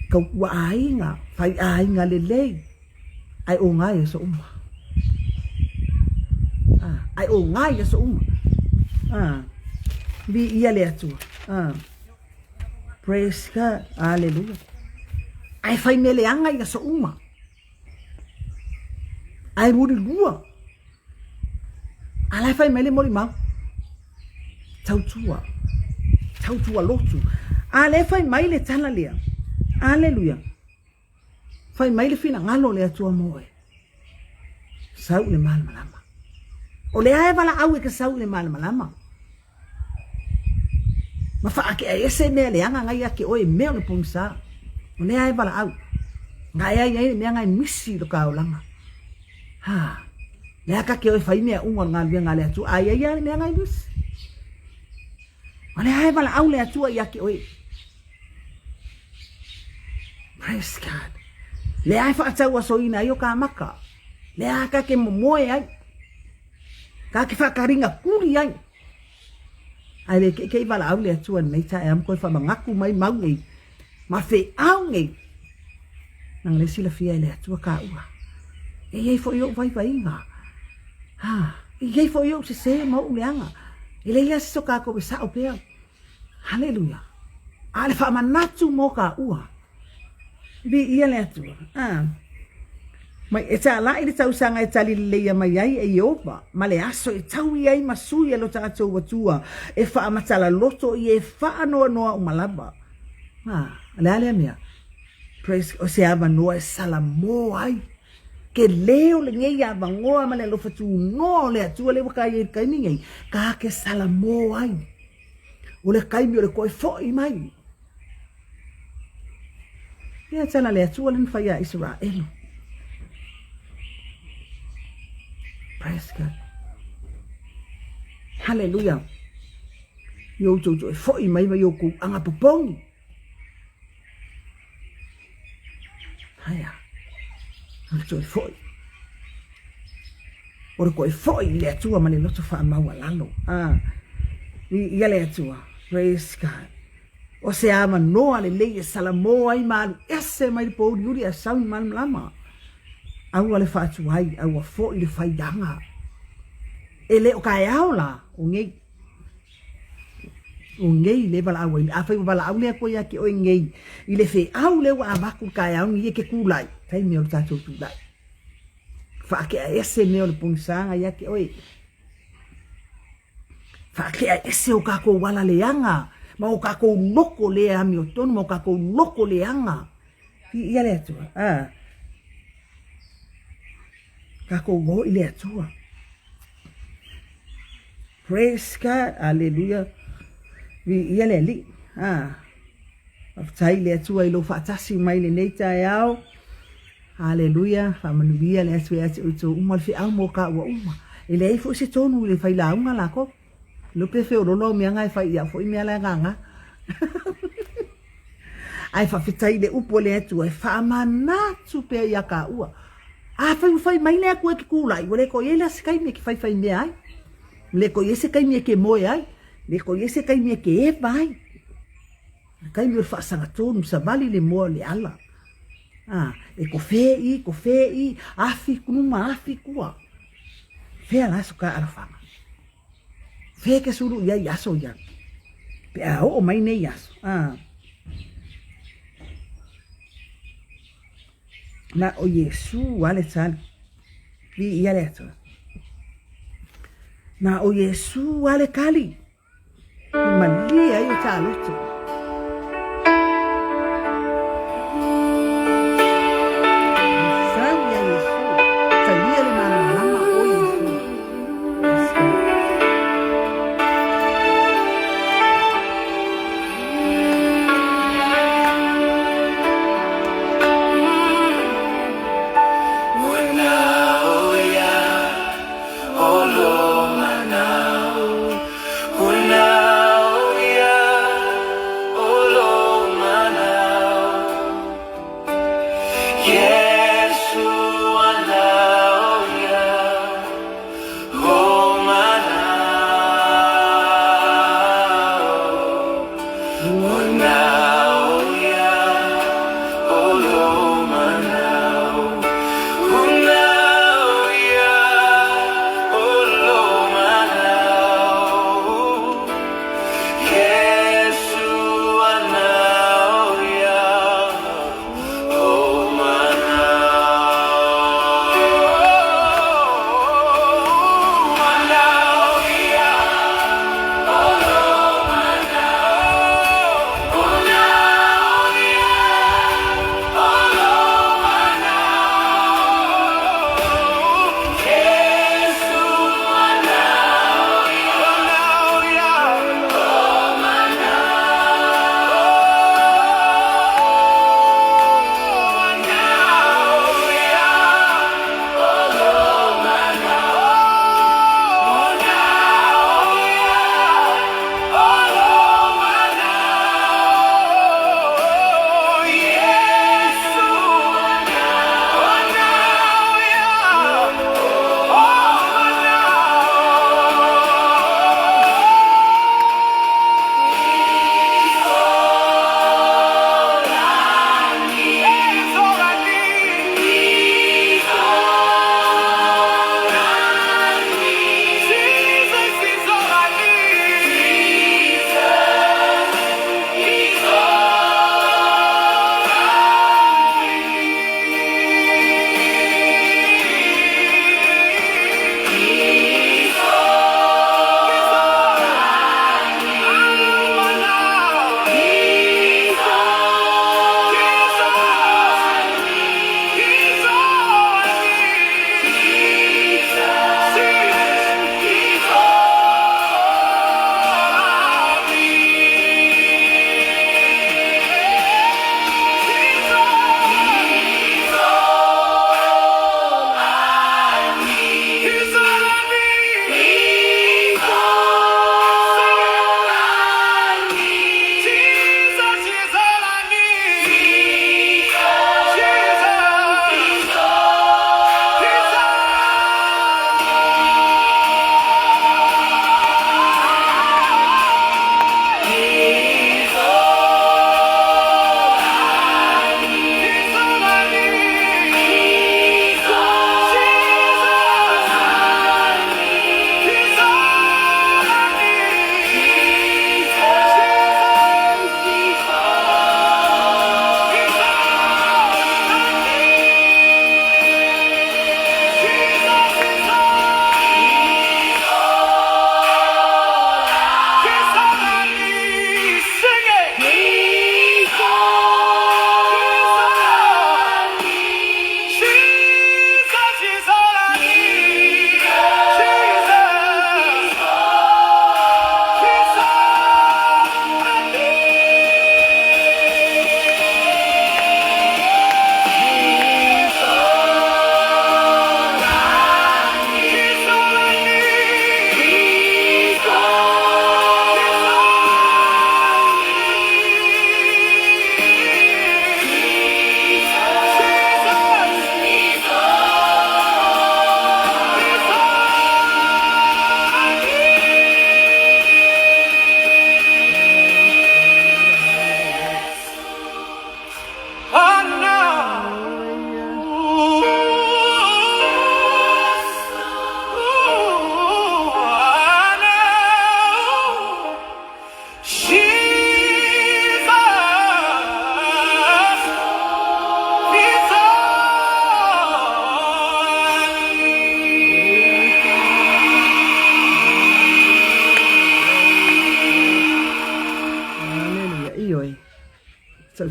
S2: tautua aiga, fai aiga lelei, ae oga i aso uma. Ah, ae oga i aso uma. Ah, viia le Atua. Ah, praise God. Hallelujah. Ae fai mea leaga i aso uma. Ae mulilua. A la e fai mai le molimau. Tautua. Tautua lotu. A lea fai mai le tala lea. Aleluia. Fai mai le finagalo o le Atua mo oe. Sau i le malamalama. O lea e valaau e ke sau i le malamalama. Ma faatea ese mea leaga ngai ia te oe i mea o le pogisa. O lea e valaau. Nga e ai ai le mea ngai misi i lo ka olaga. Ha. Lea ka te oe fai mea uma o le galuega a le Atua. Ai ai a le mea ngai misi. O lea e valaau le Atua ia te oe. Praise God. Lea e faatau asoina ai o ka maka. Lea ka ke momoe ai. Ka ke whakaringa kuri ai. Ae le keikei valaau le Atua lenei taeao ma koe whamangatu mai mau nei, ma wheau nei. Nanga le silafia e le Atua ka ua. E iai foi ou vaivaiga. Ha, e iai foi ou sese ma ou leaga. E leai lava se so kākou e sao pea. Haleluia. A o le faamanatu mo ka ua. Viia le Atua. Ah. Mai e tālaʻi le tausaga e tali leleia mai ai e Ieova, ma le aso e taui ai ma sui e lo tatou Atua, e faamatala loto i e faanoanoa uma lava. Ah, o le a lea mea? Praise, o se avanoa e salamo ai. Ke leo lenei avanoa ma le alofa tunoa o le Atua lea ua ka i ai i le taimi nei, ka ke salamo ai. O le taimi o le toe foʻi mai. Ia tala le Atua le na fai ia Isaraelu. Praise God. Hallelujah. I outou toe foʻi mai mai o kou aga popogi. Aia. O le toe foʻi. O le toe foʻi i le Atua ma le loto faamaualalo. Ah. Viia le Atua. Praise God. O se avanoa lelei e salamo ai ma alu ese mai le pōuliuli ae sau i malamalama. Aua le faatuai, aua foʻi le faiaga. E le o taeao la o nei. O nei le valaau ai. Afai ua valaau le Atua ia te oe nei i le feau lea ua avatu i le taeao nei e ke tulai, taimi o le tatou tulai. Faatea ese mea o le ponisaga ia te oe. Faatea ese o kakou ala leaga ma o kakou loko le amiotonu ma o kakou loko leaga. Viia le Atua. Ah. Kakou o i le Atua. Praise God. Aleluia. Viia le Alii. Ah. Faafetai i le Atua i lou faatasi mai lenei taeao. Haleluia, faamanuia le Atua ia te outou uma, o le feau mo ka ua uma. E leai foi se tonu i le failauga lakou. Iloa pe feololo au mea na e fai i au foi mea la e gaga. Ae faafetai i le upu a le Atua e faamanatu pea ia taua. Afai ua fai mai le Atua e te tulai, ua le toe i ai la se taimi e te faifaimea ai. Ua le toe i ai se taimi e te moe ai. Ua le toe i ai se taimi e te eva ai. O le taimi o le faasagatonu, savali le moa o le ala. A, e kofe i, kofe i, afi luma, afi tua. Fea la so ka alofaga? Fea ke sulu i ai i aso ia? Pe a oo mai nei aso. A. Na o Iesu a le tali. Viia le Atua. Na o Iesu a le kali. E malie ai o ta loto. Sau ia Iesu. Talia le malamalama o Iesu.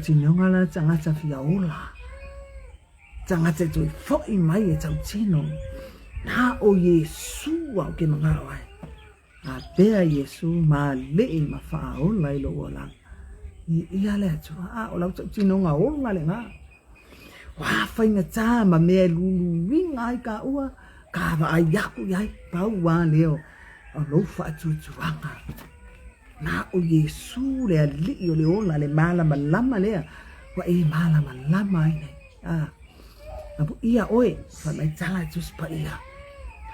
S2: tautinoga la tagata fia ola. Tagata e toe fo'i mai e tautino. Na o Iesu au ke mangao ai. Avea Iesu ma alii ma faaola i lou olaga. I ia le Atua, a o lau tautinoga ola lena. O a faigata ma mea e luluina ai kāua, ka vaai aku i ai, pau lava lea o lou faatuatuaga. Na o Iesu le Alii o le ola, le malamalama lea ua e malamalama ai nei. A, amuia oe, fai mai tala e Tusi Paia.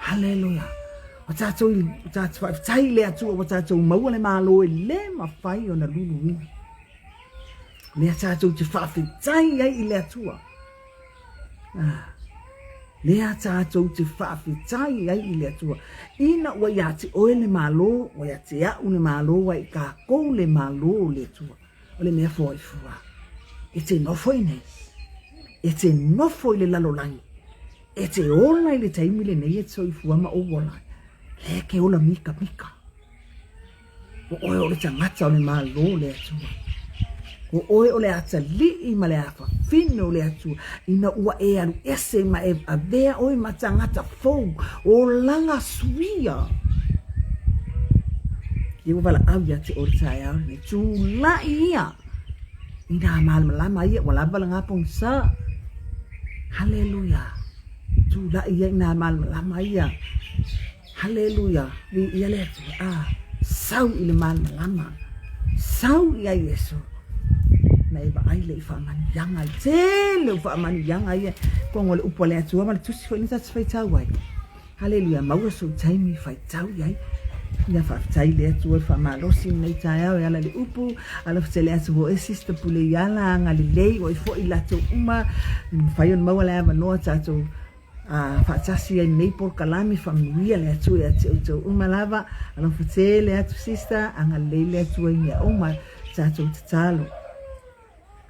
S2: Haleluia. Ua tatou, ua tatou faafetai i le Atua ua tatou maua le Malo e le mafai ona luluina. Lea tatou te faafetai ai i le Atua. Ah, lea tatou te faafetai ai i le Atua. Ina ua ia te oe le Malo, ua ia te au le Malo, ua i kākou le Malo o le Atua. O le mea foaifua. E te nofo i nei. E te nofo i le lalolagi. E te ola i le taimi lenei e te soifua ma ou ola. Lea e te ola mikamika. O oe o le tagata o le Malo o le Atua. O oe o le atalii ma le afafine o le Atua, ina ua e alu ese ma e avea oe ma tagata fou, olaga suia. Ia ua valaau ia te oe le taeao lenei, tulai ia i nā malamalama ia ua lava lena pogisa. Haleluia! Tulai ia i nā malamalama ia. Haleluia! Viia le Atua! A, sau i le malamalama, sau ia Iesu. Na e vaai lea i faamanuiaga, i tele o faamanuiaga ia, koga o le upu a le Atua ma le tusi foi lena ta te faitau ai. Haleluia! Maua sou taimi faitau i ai. Ia faafetai i le Atua i le faamalosi i lenei taeao e ala i le upu, alofa tele atu foi Sister Puleiala, agalelei oe foi i latou uma, mafai ona maua le avanoa tatou A faatasi ai nei polokalame faamanuia le Atua ia te outou uma lava. Alofa tele atu sister, agalelei le Atua i mea uma tatou tatalo.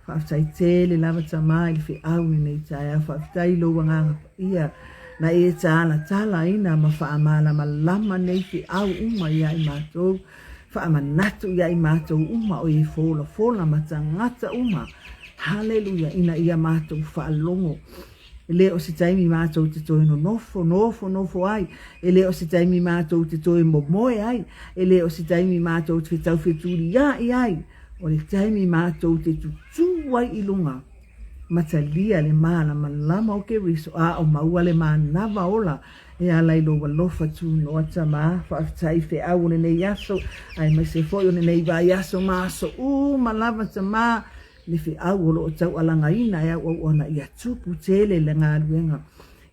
S2: Faafetai tele lava tama i le feau lenei taeao. Faafetai i lou agaga paia na e talatalaina ma faamalamalama nei feau uma ia i matou. Faamanatu ia i matou uma o e folafola ma tagata uma. Haleluia, ina ia matou faalogo. E le o se taimi matou te toe nonofo, nofonofo ai, e le o se taimi matou te toe momoe ai, e le o se taimi matou te taufetulia'i ai, o le taimi matou te tutū ai i luga ma talia le malamalama o Keriso, a o maua le manava ola e ala i lou alofa tunoa Tama. Faafetai i feau o lenei aso, aemaise foi o lenei vaiaso ma aso uma lava Tama. Le feau o lo o taualagaina e auauana ia tupu tele le galuega,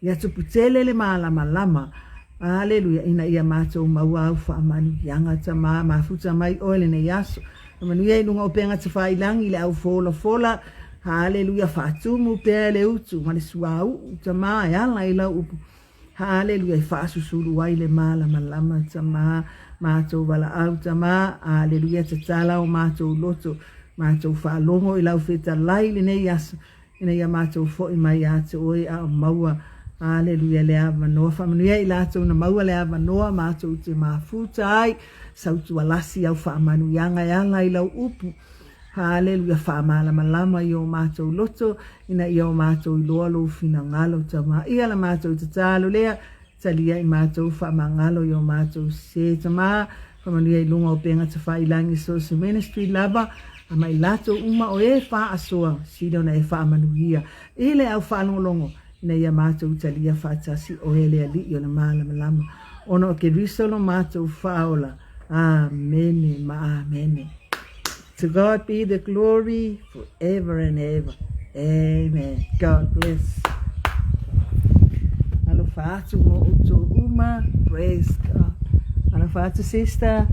S2: ia tupu tele le malamalama. Aleluia, ina ia matou maua au faamanuiaga, Tama, mafuta mai oe lenei aso. Faamanuia i luga o upega tafailangi i le au folafola. Aleluia, faatumu pea le utu ma le suauu, Tama, e ala i lau upu. Haleluia, e faasusulu ai le malamalama, Tama, matou valaau, Tama, Haleluia, tatala o matou loto, matou faalogo i lau fetalai i lenei aso, ina ia matou foi mai ia te oe a o maua, Haleluia, le avanoa. Faamanuia i latou na maua le avanoa matou te mafuta ai, sautualasi au faamanuiaga e ala i lau upu. Haleluia, faamalamalama i o matou loto, ina ia o matou iloa lou finagalo Tama. Ia la matou tatalo lea, talia i matou faamagalo i o matou sese Tama, faamanuia i luga o upega tafailangi so o se ministry lava, a ma i latou uma o e faasoa, sili ona e faamanuia i le au faalogologo, ina ia matou talia faatasi oe le Alii o le malamalama, ona o Keriso lo matou faaola. Amene ma amene. To God be the glory forever and ever. Amen. God bless. Alofa atu mo outou uma. Praise God. Alofa atu sister.